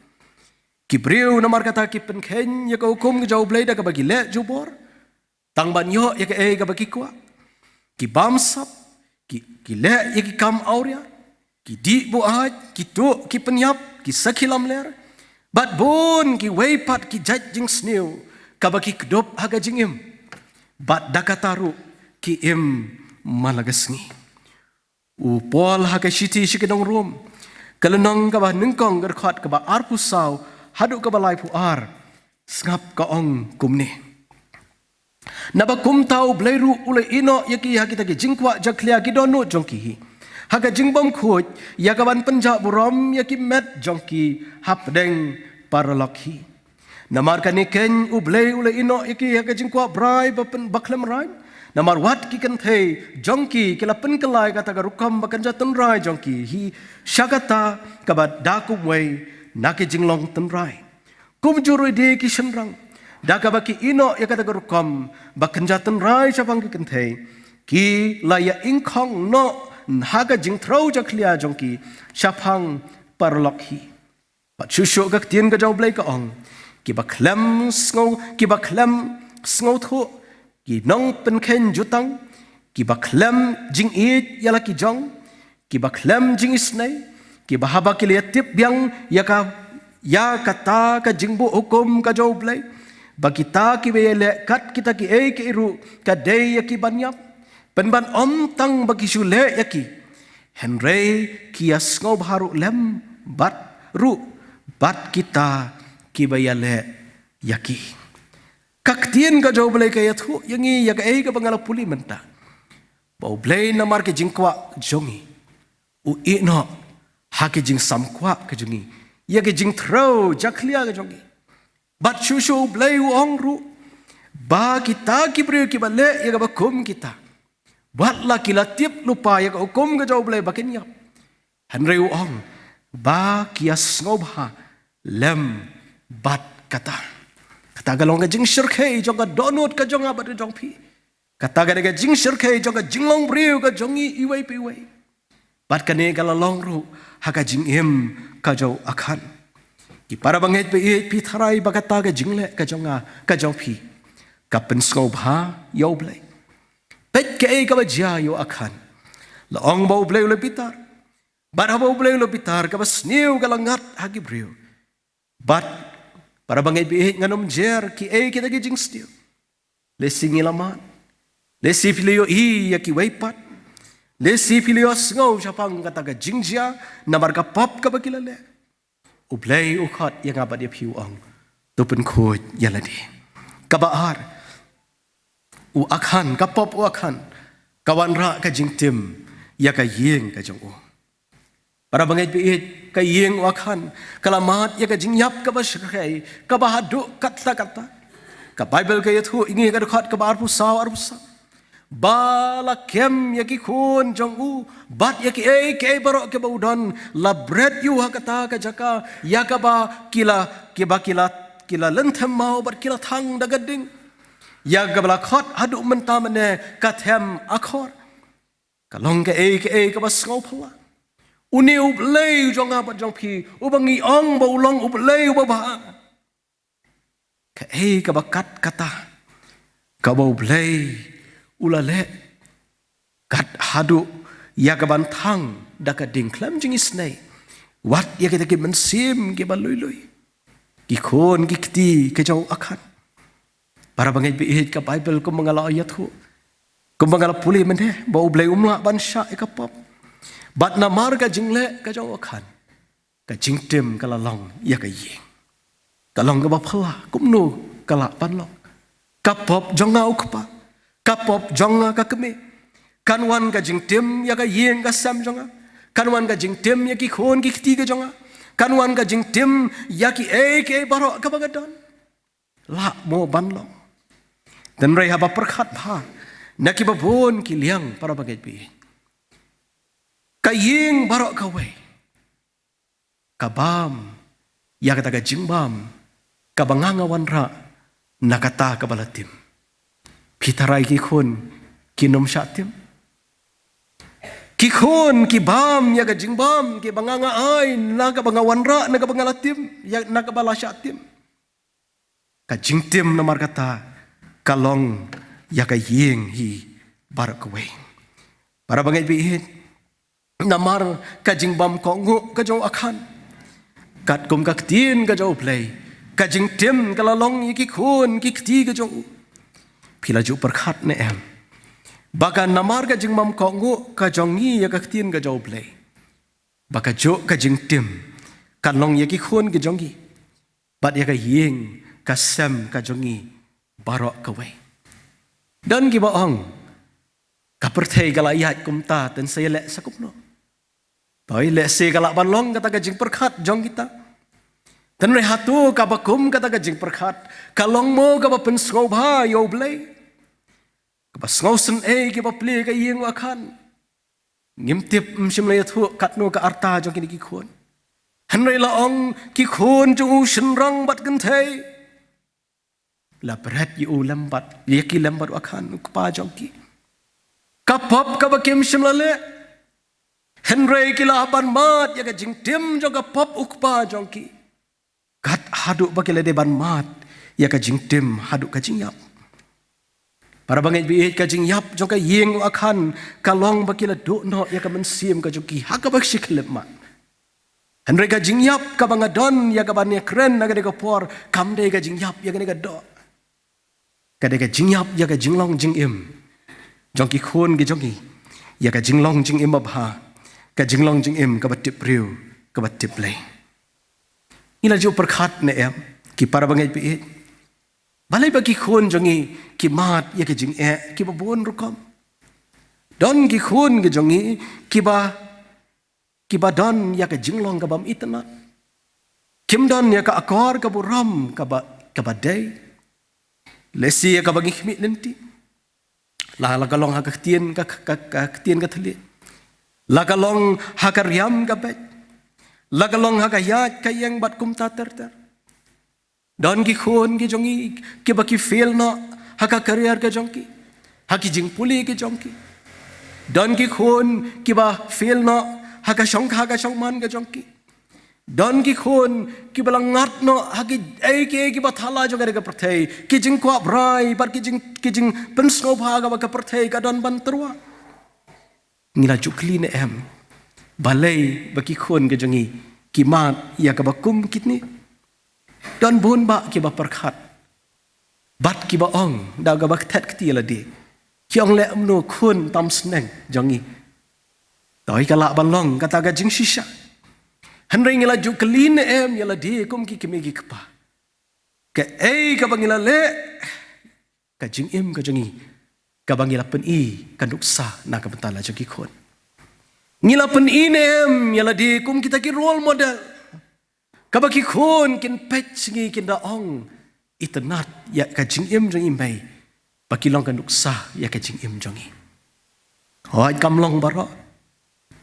ki briew namar kata ki pynkheiñ ïa ka hukum ka jong U Blei da kaba ki leh jubor, tang ban ïoh ïa kaei kaba ki kwah. Ki bamsap, ki, ki leh ïa ki kam awria, ki dih buaid, ki tuh, ki pynïap, ki sakhi lamler, bad bun kiwei pat ki jait jingsniew kaba ki kdup ha ka jingim. Bad da kata ruh ki im man la ka sngi. U Paul ha ka shithi sha ki nong Rom ka lynnong kaba nyngkong, ka dkhot kaba arphew saw haduh kaba laiphew ar, sngap ka ong kumne: Naba kumta U Blei ruh u la ïehnoh ïa ki ha kita ki jingkwah jakhlia ki dohnud jong ki hi, ha ka jingbymkhuid ïa ka ban pynjah burom ïa ki met jong ki hapdeng paralok hi. Namar kane keiñ U Blei u la ïehnoh ïa ki ha ka jingkwah brai ba pyn-, ba khlem raiñ. Namar wat ki kynthei jong ki ki la pynkylla ïa kata ka rukom ba kynja tynrai jong ki hi sha kata kaba da kumwei na ki jinglong tynrai. Kumjuh ruh de ki shynrang, da kaba ki ïehnoh ïa kata ka rukom ba kynja tynrai shaphang ki kynthei, ki la ïa ingkhong noh ha ka jingthrew jakhlia jong ki shaphang paralok hi. Bad shuh shuh ka ktien ka jong U Blei ka ong: Kiba khlem sngew, kiba khlem sngewthuh, ki nongpynkheiñ jutang, kiba khlem jingïeit ïa la ki jong, kiba khlem jingisynei, kiba haba ki la ïa tip biang ïa ka, ïa kata ka jingbuh hukum ka jong U Blei, ba kita kiba ïaleh kat kita kiei kiei ruh ka dei ïa ki ban ïap, pynban ym tang ba ki shu leh ïa ki, hynrei ki ïa sngewbha ruh lem bad ruh bad kita kiba ïaleh ïa ki. Ka ktien ka jong U Blei ka ïathuh ïa ngi ïa kaei kaba nga la pule mynta, ba U Blei namar ki jingkwah jong ngi u ïehnoh ha ki jingsam kwah ka jong ngi, ïa ki jingthrew jakhlia ka jong ngi. Bad shuh shuh U Blei u ong ruh ba kita ki briew kiba leh ïa kaba kum kita, wat la ki la tip lypa ïa ka hukum ka jong U Blei ba kin ïap, hynrei u ong ba ki ïa sngewbha lem bad kata. Kata ka long ka jingshyrkhei jong ka dohnud ka jong nga bad ka jong phi. Kata ka dei ka jingshyrkhei jong ka jinglong briew ka jong ngi iwei pa iwei. Bad kane ka la long ruh ha ka jingim ka jong u Akhan. Ki para bangeit ba ïeit, phi tharai ba kata ka jingleh ka jong nga ka jong phi ka pynsngewbha ïa U Blei? Peit kaei kaba jia ïa u Akhan. La ong ba U Blei u la bitar. Bad haba U Blei u la bitar, kaba sniew ka la ngat ha ki briew. Bad para bangeit ba ïeit, ngan ym jer kiei kita ki jingsniew. Lehse ngi la mad, lehse phi la ïohi ïa kiwei pat, lehse phi la ïohsngew shaphang kata ka jingjia namar ka pop kaba ki la leh. U Blei u khot ïa nga bad ïa phi, u ong: To pynkhuid ïa lade. Kaba ar, u Akhan, ka pop u Akhan ka wanrah ka jingtim ïa ka ïing ka jong u. Para bangeit ba ïeit, ka ïing u Akhan ka la mad ïa ka jingïap kaba shyrkhei, kaba haduh katta katta. Ka Baibl ka ïathuh ïa ngi ha ka dkhot kaba arphew saw, arphew saw, ba la kem ïa ki khun jong u bad ïa kiei kiei baroh kiba u don, la bret ïa u ha kata ka jaka ïa kaba ki la, kiba ki la, ki la lynthem maw bad ki la thang da ka ding, ïa kaba la khot haduh mynta mynne ka Them Akhor. Ka long kaei kaei kaba sngewphylla. Une U Blei u jong nga bad jong phi, uba ngi ong ba u long U Blei uba bha, kaei kaba kat kata kaba U Blei u la leh kat haduh ïa ka ban thang da ka ding khlem jingisynei wat ïa kita ki mynsiem kiba lui lui, ki khun ki kti ka jong u Akhan. Para bangeit ba ïeit, ka Baibl kumba nga la ïathuh, kumba nga la pule mynne, ba U Blei um lah ban shah ïa ka pop. Bad namar ka jingleh ka jong u Akhan, ka jingtim ka la long ïa ka ïing. Ka long kaba phylla, kumno ka lah ban long? Ka pop jong nga u kpa, ka pop jong nga ka kmie, kan wan ka jingtim ïa ka ïing ka sem jong nga, kan wan ka jingtim ïa ki khun ki kti ka jong nga, kan wan ka jingtim ïa kiei kiei baroh kaba nga don. Lah mo ban long? Hynrei haba pyrkhat bha na kiba bun ki liang, para bangeit ba ïeit, ka ïing baroh kawei ka bam ïa kata ka jingbam kaba nga nga wanrah na kata kaba la tim. Phi tharai ki khun kin ym shah tim? Ki khun ki bam ïa ka jingbam kaba nga nga ai, na kaba nga wanrah, na kaba nga la tim, ïa na kaba la shah tim. Ka jingtim namar kata ka long ïa ka ïing hi baroh kawei. Para bangeit ba ïeit, namar ka jingbam kohnguh ka jong u Akhan, katkum ka ktien ka jong U Blei, ka jingtim ka la long ïa ki khun ki kti ka jong u. Phi la ju pyrkhat ne em ba ka namar ka jingbam kohnguh ka jong ngi ïa ka ktien ka jong U Blei, ba ka juh ka jingtim kan long ïa ki khun ki jong ngi bad ïa ka ïing ka sem ka jong ngi baroh kawei. Don kiba ong, ka pyrthei ka la ïaid kumta, te sa ïa leh sa kumno? Toi, lehse ka lah ban long kata ka jingpyrkhat jong kita. Hynrei hato kaba kum kata ka jingpyrkhat ka long mo kaba pynsngewbha ïa U Blei? Kaba sngewsynei kiba plie ka ïing u Akhan. Ngim tip, ym shym la ïathuh katno ka rta jong kine ki khun. Hynrei la ong, ki khun jong u shynrang bad kynthei, la bret ïa u lem bad, ïa ki lem bad u Akhan u kpa jong ki. Ka pop kaba kim shym la leh. Hynrei ki lah ban mad ïa ka jingtim jong ka pop u kpa jong ki, kat haduh ba ki la dei ban mad ïa ka jingtim haduh ka jingïap. Para bangeit ba ïeit, ka jingïap jong ka ïing u Akhan ka long ba ki la duh noh ïa ka mynsiem ka jong ki ha kaba shi khyllipmat. Hynrei ka jingïap kaba nga don ïa kaba nga kren ha kane ka por kam dei ka jingïap ïa kane ka doh. Ka dei ka jingïap ïa ka jinglong jingim jong ki khun ki jong ngi, ïa ka jinglong jingim babha, ka jinglong jingim kaba tip briew, kaba tip Blei. Ngi la ju pyrkhat ne em, ki para bangeit ba ïeit, balei ba ki khun jong ngi ki mad ïa ka jingeh kiba bun rukom? Don ki khun ki jong ngi kiba, kiba don ïa ka jinglong ka bym itynnad. Kim don ïa ka akor ka burom kaba, kaba dei. Lehse ïa kaba ngi khmih lynti, la, la ka long ha ka ktien ka, ka, ka ktien ka thylliej, la ka long ha ka riam ka beit, la ka long ha ka ïaid ka ïeng bad kumta ter ter. Don ki khun ki jong ngi kiba ki fail noh ha ka career ka jong ki, ha ki jingpule ki jong ki. Don ki khun kiba fail noh ha ka shong, ha ka shongman ka jong ki. Don ki khun kiba la ngat noh ha kiei kiei kiba thala jong ka pyrthei, ki jingkwah brai bad ki jing, ki jingpynsngewbha kaba ka pyrthei ka don ban tyrwa. Ngi la ju kylli ne em, balei ba ki khun ki jong ngi ki mad ïa kaba kum kine? Don bun bah kiba pyrkhat bad kiba ong, da kaba kthet kti ïa lade, ki ong leh kumno khun tam sneng jong ngi? Toi, ka lah ban long kata ka jingshisha. Hynrei ngi la ju kylli ne em ïa lade kum ki kmie ki kpa, kaei kaba ngi la leh, ka jingim ka jong ngi kaba ngi la pyni ka nuksa na ka bynta la jong ki khun? Ngi la pyni ne em ïa lade kum kita ki role model, kaba ki khun kin peit sha ngi, kin da ong, itynnad ïa ka jingim jong i mei, ba ki long ka nuksa ïa ka jingim jong ngi? Hooid, kam long baroh.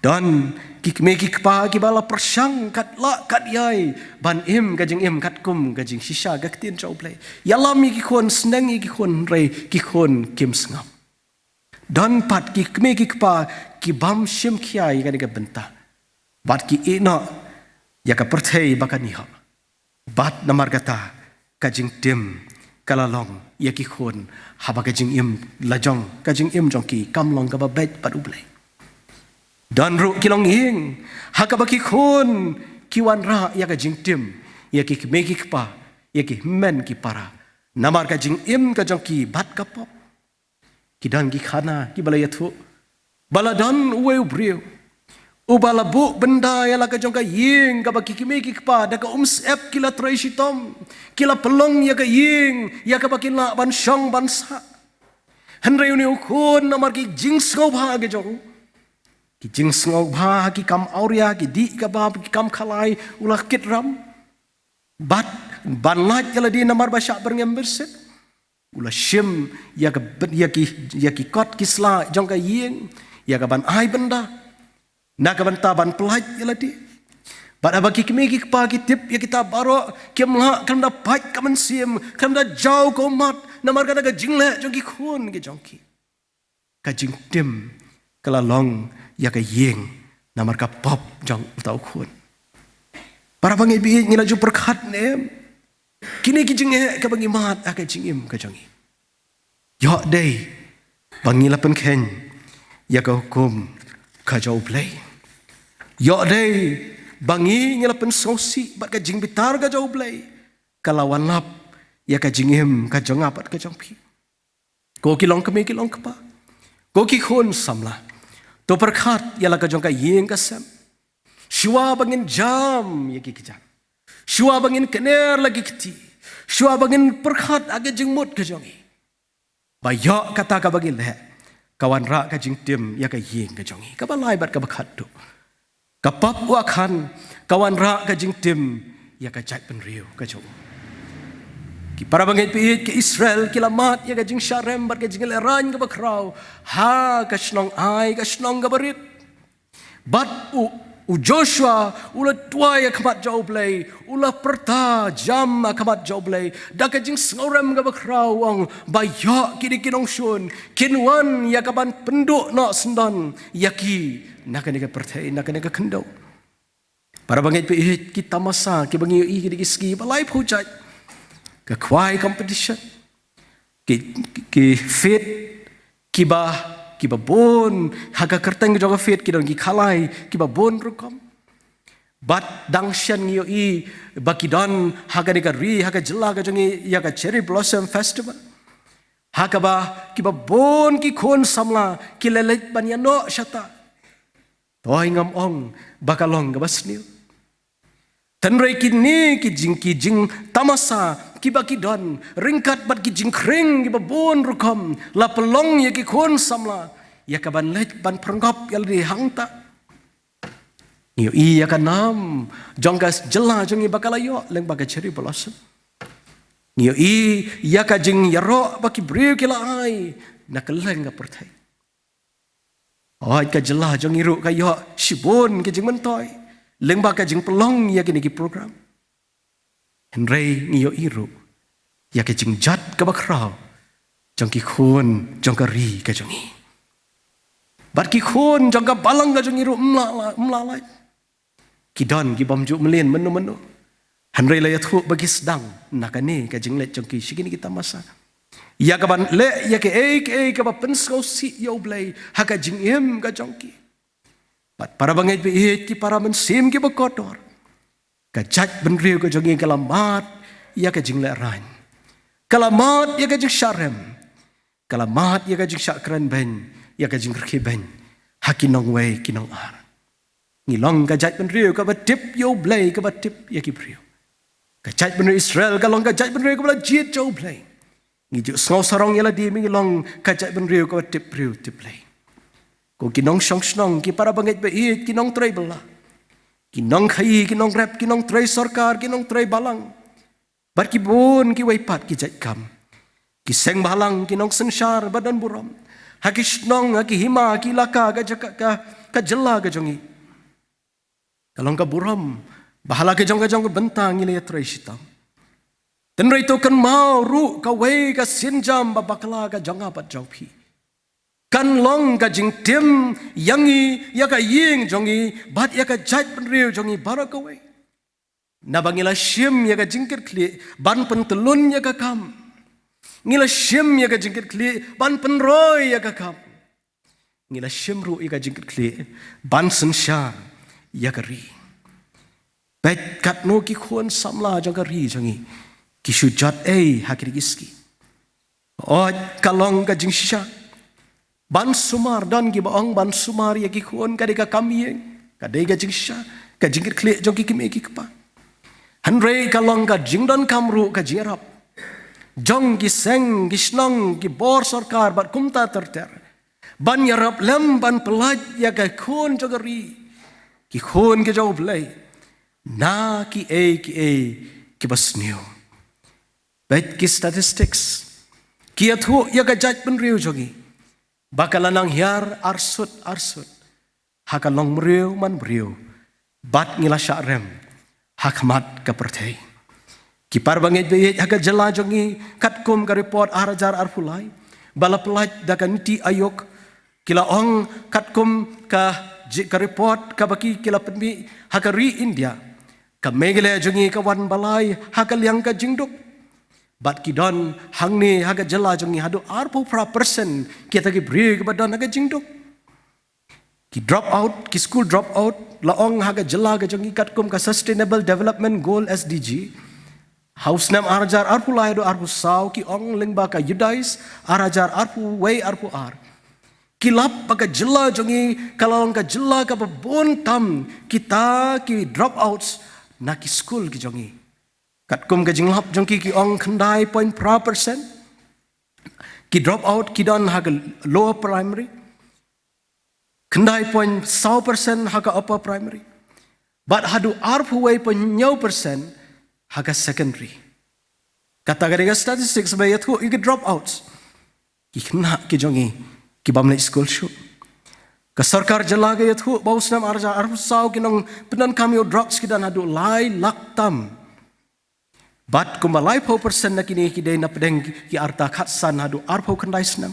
Don ki kmie ki kpa kiba la pyrshang kat lah kat ïai ban im ka jingim katkum ka jingshisha ka ktien jong U Blei. Ïalam ïa ki khun, sneng ïa ki khun, hynrei ki khun kim sngap. Don pat ki kmie ki kpa ki bym shim khia ïa kane ka bynta bad ki ïeh noh ïa ka pyrthei ba kan ïoh. Bad namar kata ka jingtim ka la long ïa ki khun, haba ka jingim la jong, ka jingim jong ki kam long kaba beit bad U Blei. Don ruh ki longïing ha kaba ki khun ki wanrah ïa ka jingtim ïa ki kmie ki kpa, ïa ki hynmen ki para, namar ka jingim ka jong ki bad ka pop. Ki don ki khana kiba la ïathuh ba la don uwei u briew uba la buh bynda ïa la ka jong ka ïing kaba ki kmie ki kpa da ka umsyep ki la trei shitom, ki la pynlong ïa ka ïing ïa kaba kin lah ban shong ban sah. Hynrei une u khun, namar ki jingsngewbha ki jong u, ki jingsngewbha ki kam awria, ki dih kaba, ki kam khalai, u la kit ram. Bad ban lait ïa lade namar ba shah byrngem byrsit, u la shim ïa ka byn-, ïa ki, ïa ki kot ki sla jong ka ïing ïa ka ban ai bynda na ka bynta ban pyllait ïa lade. Bad haba ki kmie ki kpa ki tip ïa kita baroh, kim lah khlem da pait ka mynsiem, khlem da jaw ka ummat namar kata ka jingleh jong ki khun ki jong ki. Ka jingtim ka la long ïa ka ïing namar ka pop jong uta u khun. Para bangeit ba ïeit, ngi la ju pyrkhat ne em kine ki jingeh kaba ngi mad ha ka jingim ka jong ngi? Ïoh dei ba ngi la pynkheiñ ïa ka hukum ka jong U Blei. Ïoh dei ba ngi, ngi la pynsngewsih bad ka jingbitar ka jong U Blei ka la wanlap ïa ka jingim ka jong nga bad ka jong phi. Ko ki longkmie ki longkpa, ko ki khun samla, to pyrkhat ïa la ka jong ka ïing ka sem. Shuwa ba ngin jam ïa ki kjat, shuwa ba ngin kner la ki kti, shuwa ba ngin pyrkhat ha ka jingmut ka jong ngi, ba ïoh kata kaba ngi leh ka wanrah ka jingtim ïa ka ïing ka jong ngi. Kaba lai bad kaba khatduh, ka pop u Akhan ka wanrah ka jingtim ïa ka jaitbynriew ka jong u. Ki para bangeit ba ïeit, ka Israel ki la mad ïa ka jingshah rem bad ka jinglehraiñ kaba khraw ha ka shnong Ai, ka shnong kaba rit. Bad u, u Joshua u la duwai ha khmat jong U Blei, u la pyrta jam ha khmat jong U Blei da ka jingsngewrem kaba khraw, u ong ba ïoh kine ki nongshun kin wan ïa ka ban pynduh noh syndon ïa ki na kane ka pyrthei, na kane ka khyndew. Para bangeit ba ïeit, ki tamasa kiba ngi ïohi kine ki sngi ba laiphew jait, ka khwai competition, ki, ki fete kiba, kiba bun, ha ka kyrteng jong ka fete ki don ki khalai kiba bun rukom. Bad dang shen ngi ïohi ba ki don ha kane ka ri, ha ka jylla ka jong ngi, ïa ka Cherry Blossom Festival, ha kaba kiba bun ki khun samla ki la leit ban ïanoh shata. Toi ngam ong ba ka long kaba sniew. Tynrai kine ki jing, ki jingtamasa kiba ki don ryngkat bad ki jingkhring kiba bun rukom la pynlong ïa ki khun samla ïa ka ban leit ban pyrngop ïa lade hangta. Ngi ïohi ïa ka nam jong ka jylla jong ngi ba ka la ïoh lyngba ka Cherry Blossom. Ngi ïohi ïa ka jingïaroh ba ki briew ki la ai na kylleng ka pyrthei. Hooid, ka jylla jong ngi ruh ka ïoh shibun ka jingmyntoi lyngba ka jingpynlong ïa kine ki program. Hynrei ngi ïohi ruh ïa ka jingjot kaba khraw jong ki khun jong ka ri ka jong ngi. Bad ki khun jong ka balang ka jong ngi ruh ym lah, ym lah lait. Ki don ki bym ju mlien mynno mynno, hynrei la ïathuh ba ki sdang na kane ka jingleit jong ki sha kine ki tamasa ïa ka ban leh ïa kaei kaei kaba pynsngewsih ïa U Blei ha ka jingim ka jong ki. Bad para bangeit ba ïeit, ki para mynsiem kiba kordor, ka jaitbynriew ka jong ngi ka la mad ïa ka jinglehraiñ, ka la mad ïa ka jingshah rem, ka la mad ïa ka jingshah kren beiñ, ïa ka jingrkhie beiñ ha ki nongwei ki nongar. Ngi long ka jaitbynriew kaba tip ïa U Blei, kaba tip ïa ki briew. Ka jaitbynriew Israel ka long ka jaitbynriew kaba la jied ïa U Blei. Ngi ju sngew sarong ïa lade ba ngi long ka jaitbynriew kaba tip briew tip Blei. Ko ki nongshong shnong, ki para bangeit ba ïeit, ki nongtrei bylla, ki nongkhaïi, ki nongrep, ki nongtrei sorkar, ki nongtrei balang, bad ki bun kiwei pat ki jait kam, ki seng bhalang, ki nongsynshar ba don burom ha ki shnong, ha ki hima, ha ki ilaka ka jaka, ka, ka jylla ka jong ngi. Ka long ka burom ba ha la ka jong ka jong ka bynta ngi la ïatrei shitom. Hynrei to kynmaw ruh kawei ka sienjam ba bakla ka jong nga bad jong phi. Kan long ka jingtim ïa ngi, ïa ka ïing jong ngi bad ïa ka jaitbynriew jong ngi baroh kawei. Naba ngi la shim ïa ka jingkitkhlieh ban pyntyllun ïa ka kam. Ngi la shim ïa ka jingkitkhlieh ban pynroi ïa ka kam. Ngi la shim ruh ïa ka jingkitkhlieh ban synshar ïa ka ri. Peit katno ki khun samla jong ka ri jong ngi ki shu jot ei ha kine ki sngi. Oi, ka long ka jingshisha ban sumar, don kiba ong ban sumar ïa ki khun ka dei ka kam ïing, ka dei ka jingshisha, ka jingkitkhlieh jong ki kmie ki kpa. Hynrei ka long ka jingdonkam ruh ka jingïarap jong ki seng ki shnong, ki bor sorkar bad kumta ter ter ban ïarap lem ban pyllait ïa ki khun jong ka ri, ki khun ki jong U Blei, na kiei kiei kiba sniew. Peit ki statistics, ki ïathuh ïa ka jaitbynriew jong ngi ba ka la nang hiar arsut arsut ha ka long briew man briew, bad ngi la shah rem ha khmat ka pyrthei. Ki para bangeit ba ïeit, ha ka jylla jong ngi, katkum ka report ar hajar arphew lai ba la pyllait da ka NITI Aayog, ki la ong, katkum ka ji-, ka report kaba ki, ki la pynmih ha ka ri India, ka Meghalaya jong ngi ka wan ba lai ha ka liang ka jingduk. Bad ki don hangne ha ka jylla jong ngi haduh arphew phra percent kita ki briew kiba don ha ka jingduk. Ki drop out, ki school drop out, la ong ha ka jylla ka jong ngi, katkum ka Sustainable Development Goal, S D G, ha u snem ar hajar arphew lai haduh arphew saw, ki ong lyngba ka UDISE ar hajar arphew wei arphew ar, ki lap ba ka jylla jong ngi ka la long ka jylla kaba bun tam kita ki dropouts na ki skul ki jong ngi. Katkum ka jinglap jong ki, ki ong khyndai point phra percent ki dropout ki don ha ka lower primary, khyndai point saw percent ha ka upper primary, bad haduh arphew wei point hynñiew percent ha ka secondary. Kata ka dei ka statistics ba ïathuh ïa ki dropouts, ki khynnah ki jong ngi ki bym leit skul shuh. Ka sorkar jylla ka ïathuh ba u snem ar hajar arphew saw ki nongpyndonkam ïa u drugs ki don haduh lai lak tam. Bad kumba laiphew percent na kine ki dei na pdeng ki arta khatsan haduh arphew khyndai snem.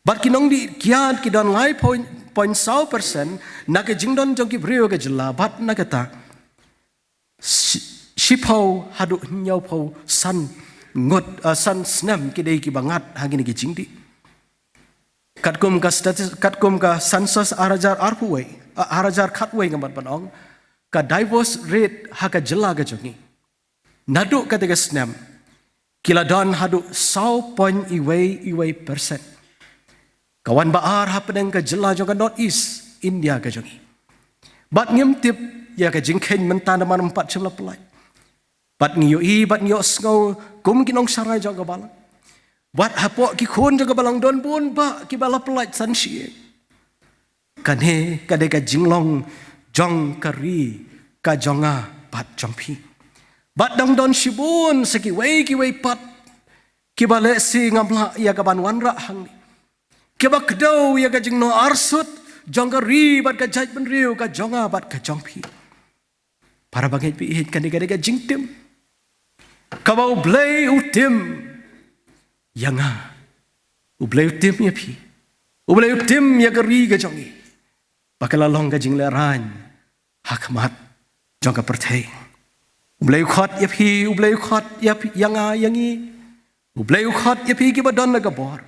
Bad ki nongdih kiad ki don laiphew point saw percent na ka jingdon jong ki briew ka jylla, bad na kata shi-, shiphew haduh hynñiewphew san ngut, ah, san snem ki dei kiba ngat ha kine ki jingdih. Katkum ka statis-, katkum ka census ar hajar arphew wei, ah, ar hajar khatwei, nga mut ban ong, ka divorce rate ha ka jylla ka jong ngi naduh kata ka snem ki la don haduh saw point iwei iwei percent. Ka wan ba ar hapdeng ka jylla jong ka North East India ka jong ngi. Bad ngim tip ïa ka jingkheiñ mynta namar ym pat shym la pyllait. Bad ngi ïohi bad ngi ïohsngew kum ki nongsharai jong ka balang, wat hapoh ki khun jong ka balang don bun bah kiba la pyllait san shi. Kane ka dei ka jinglong jong ka ri ka jong nga bad jong phi. Bad dang don shibun sa kiwei kiwei pat kiba lehse ngam lah ïa ka ban wanrah hangne, kiba kdew ïa ka jingnoh arsut jong ka ri bad ka jaitbynriew ka jong nga bad ka jong phi. Para bangeit ba ïeit, kane ka dei ka jingtim kaba U Blei u tim ïa nga, U Blei u tim ïa phi, U Blei u tim ïa ka ri ka jong ngi, ba ka la long ka jinglehrain ha khmat jong ka pyrthei. U Blei u khot ïa phi, U Blei u khot ïa phi, ïa nga, ïa ngi. U Blei u khot ïa phi kiba don la ka bor.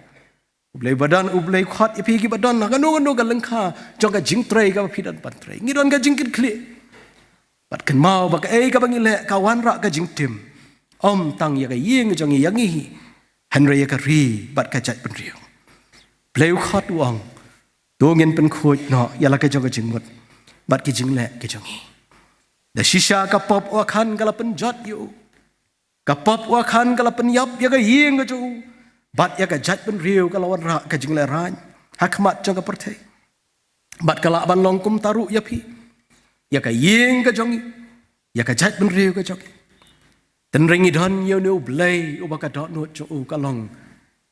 U Blei ba don, U Blei u khot ïa phi kiba don ha kano kano ka lyngkha jong ka jingtrei kaba phi don ban trei. Ngi don ka jingkitkhlieh. Bad kynmaw ba kaei kaba ngi leh ka wanrah ka jingtim, ym tang ïa ka ïing jong ngi, ïa ngi hi, hynrei ïa ka ri bad ka jaitbynriew. Blei u khot, u ong, to ngin pynkhuid noh ïa la ka jong ka jingmut bad ki jingleh ka jong ngi. Da shisha ka pop u Akhan ka la pynjot ïa u. Ka pop u Akhan ka la pynïap ïa ka ïing ka jong u bad ïa ka jaitbynriew, ka la wanrah ka jinglehrain ha khmat jong ka pyrthei. Bad ka lah ban long kumta ruh ïa phi, ïa ka ïing ka jong ngi, ïa ka jaitbynriew ka jong ngi. Hynrei ngi don ïa une U Blei uba ka dohnud jong u ka long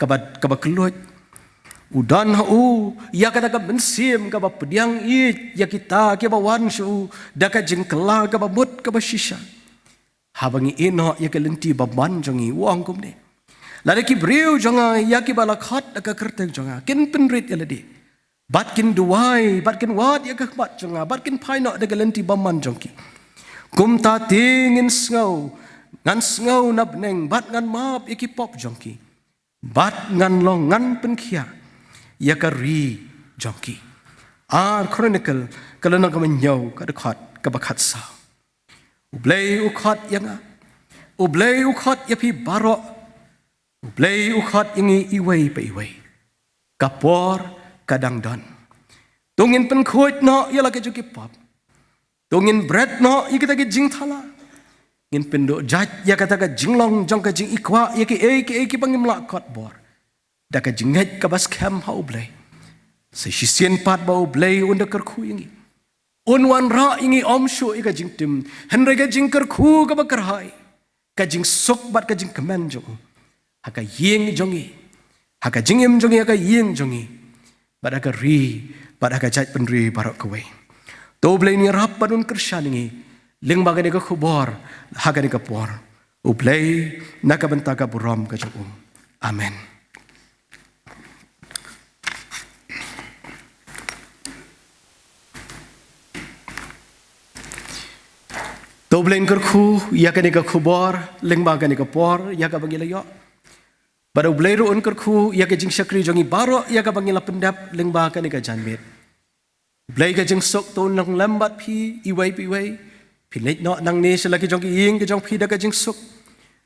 kaba, kaba kylluid. U don ha u ïa kata ka mynsiem kaba pdiang ïeit ïa kita kiba wan sha u da ka jingkylla kaba mut kaba shisha. Haba ngi ïehnoh ïa ka lynti bymman jong ngi, u ong kumne, lada ki briew jong nga ïa kiba la khot da ka kyrteng jong nga kin pynrit ïa lade, bad kin duwai, bad kin wad ïa ka khmat jong nga, bad kin phai noh da ka lynti bymman jong ki, kumta te ngin sngew, ngan sngew na bneng bad ngan map ïa ki pop jong ki. bad ngan long ngan pynkhiah ïa ka ri jong ki. Ar Chronicle ka lynnong kaba hynñiew ka dkhot kaba khatsaw. U Blei u khot ïa nga. U Blei u khot ïa phi baroh. U Blei u khot ïa ngi iwei pa iwei. Ka por ka dang don. To ngin pynkhuid noh ïa la ka jong ki pop. To ngin bret noh ïa kita ki jingthala. Ngin pynduh jait ïa kata ka jinglong jong ka jingïakwah ïa kiei kiei kiba ngim lah kot bor. Da ka jingngeit kaba skhem ha U Blei. Sa shisien pat ba U Blei un da kyrkhu ïa ngi. Un wanrah ïa ngi ym shuh ïa ka jingtim. Hynrei ka jingkyrkhu kaba kyrhai. Ka jingsuk bad ka jingkmen jong u. Ha ka ïing jong ngi. Ha ka jingim jong ngi, ha ka ïing jong ngi. Bad ha ka ri, bad ha ka jaitbynriew baroh kawei. To U Blei un ïarap bad un kyrshan ïa ngi. Lyngba kane ka khubor, ha kane ka por. U Blei na ka bynta ka burom ka jong u. Amen. To U Blei un kyrkhu ïa kane ka khubor lyngba kane ka por ïa kaba ngi la ïoh. Bad U Blei ruh un kyrkhu ïa ka jingshakri jong ngi baroh ïa kaba ngi la pyndep lyngba kane ka janmiet. U Blei ka jingsuk to un long lem bad phi iwei pa iwei. Phi leit noh nangne sha la ki jong ki ïing ki jong phi da ka jingsuk.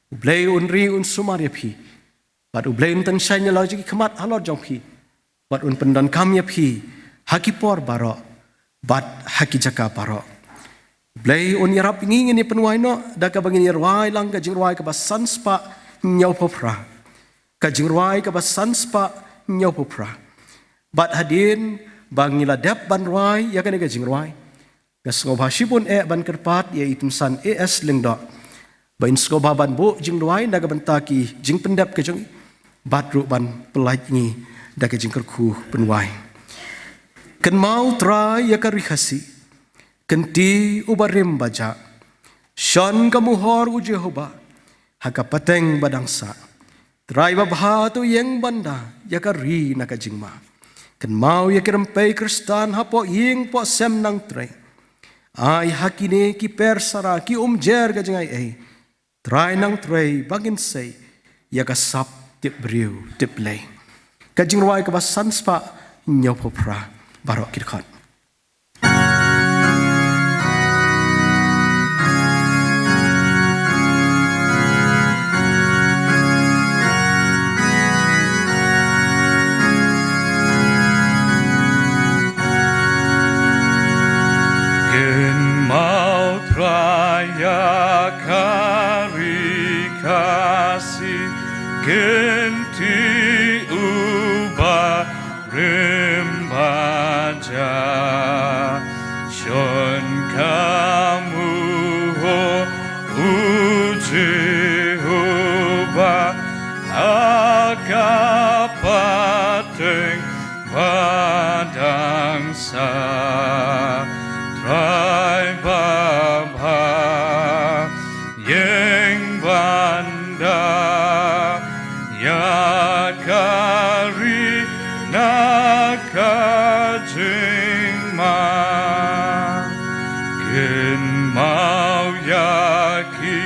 U Blei un ri un sumar ïa phi. Bad U Blei un tyngshaiñ ïa la ki khmat halor jong phi. Bad un pyndonkam ïa phi ha ki por baroh. Bad ha ki jaka baroh. U Blei un ïarap ïa ngi, ngin ïa pynwai noh da kaba ngin ïa rwai lang ka jingrwai kaba san spah hynñiewphew phra. Ka jingrwai kaba san spah hynñiewphew phra. Bad hadien ba ngi la dep ban rwai ïa kane ka jingrwai, nga sngewbha shibun eh ban kyrpad ïa i Tymsan A S Lyngdoh ba in sngewbha ban buh jingduwai na ka bynta ki jingpyndep ka jong i. Bad ruh ban pyllait ngi da ka jingkyrkhu pynwai. Kynmaw Trai ïa ka ri Khasi. Kynti u barim bajah. Shon ka muhor u Jehobah ha ka pateng ba dang sah. Trai babha, to ïeng ban da ïa ka ri na ka jingma. Kynmaw ïa ki rympei Khristan hapoh ïing poh sem Nongtrei. Ai ha kine ki per sara ki umjer ka jingaiei. Trai Nongtrei ba ngin sei ïa ka sap tip briew tip Blei. Ka jingrwai kaba san spah hynñiewphew phra, baroh ki dkhot. Kynmaw Trai ïa ka ri Khasi, kynti u barim bajah. Shon ka muhor u Jehobah ha ka pateng ba dang sah. Trai babha, ïeng ban da ïa ka ri na ka jingma. Kynmaw ïa ki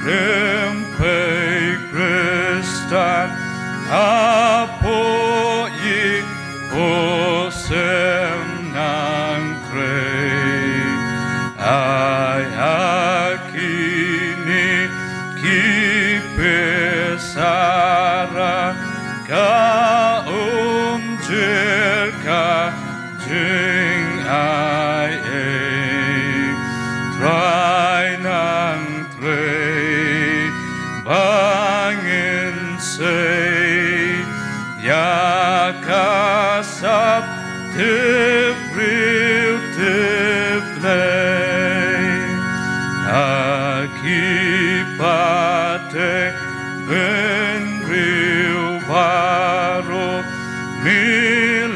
rympei Khristan hapoh ïing poh sem Nongtrei. Ai ha kine ki per sara ka umjer ka jingaiei. Trai Nongtrei ba ngin sei ïa ka sap tip briew tip Blei. Ha ki pateng bynriew baroh me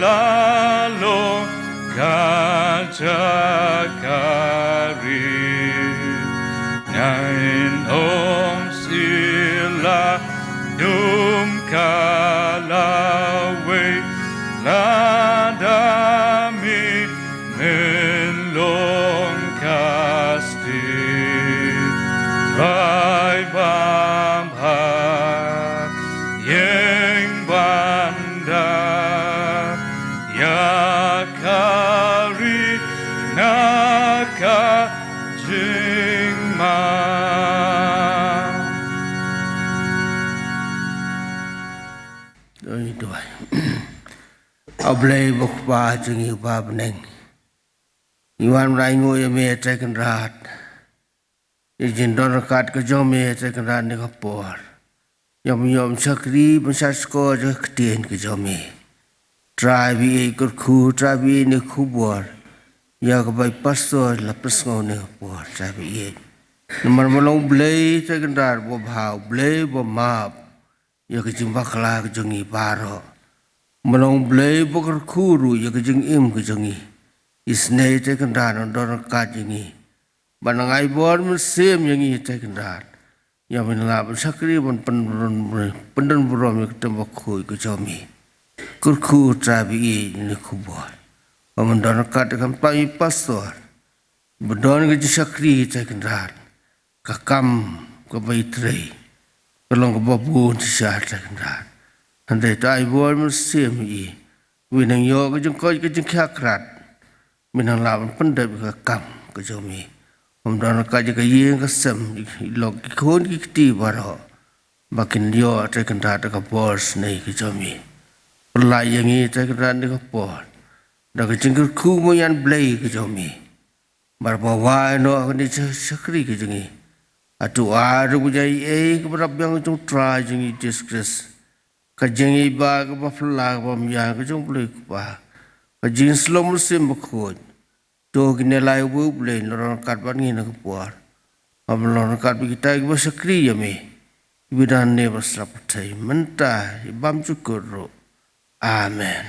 la long ka jaka rit. Ngin ym sila ïa ka lawei lada me men long ka stieh. Trai babha, ïeng Ïa ngi duwai. A Blei ba Kpa jong ngi ba bneng, ngi wan ban ainguh ïa me Trai Kynrad ïa ka jingdon ryngkat ka jong me Trai Kynrad ïa kane ka por. Ïa me ïoh ban shakri ban sngap skhor ïa ka ktien ka jong me. Trai ba ïeit kyrkhu, Trai ba ïeit ïa kane ka khubor, ïa kaba i pastor la pynsngew ïa kane ka por Trai ba ïeit. Namar me long Blei Trai Kynrad ba bha, Blei ba map ïa ka jingbakla ka jong ngi baroh. Me long Blei ba kyrkhu ruh ïa ka jingim ka jong ngi. Isynei Trai Kynrad ban don ryngkat ïa ngi, ban ai bor mynsiem ïa ngi Trai Kynrad. Ïa me lah ban shakri ban pyn- pyndonkam ïa ka kyrteng bakhuid ka jong me. Kyrkhu Trai ba ïeit ïa kane ka khubor. Ba men don ryngkat ïa ka kyrteng i pastor, ba don ka jingshakri Trai Kynrad. Ka kam kaba i trei ka long kaba bun shisha Trai Kynrad. Hynrei to ai bor mynsiem ïa i, ba i nang ïoh ka jingkoit ka jingkhiah krat, ba i nang lah ban pyndep ïa ka kam ka jong me. Ym don ryngkat ïa ka ïing ka sem, i lok ki khun ki kti baroh, ba kin ïoh Trai Kynrad da ka bor isynei ka jong me. Pynlait ïa ngi Trai Kynrad ïa kane ka por da ka jingkyrkhu mynjur Blei ka jong me. Bad ba wai noh kane ka jingshakri ka jong ngi, hato ai ruh ka jingaiei kaba dap biang ka jong u Trai jong ngi Jisu Khrist, ka jingïeit ba kaba phylla kaba biang ka jong u Blei Kpa, ka jingïasyllok mynsiem bakhuid. To kine lai uwei u Blei un long ryngkat bad ngi ïa kane ka por. Haba long ryngkat bad kita kiba shakri ïa me, kiba don ne ba sngap pyrthei mynta, ïa bymjukut ruh. Amen.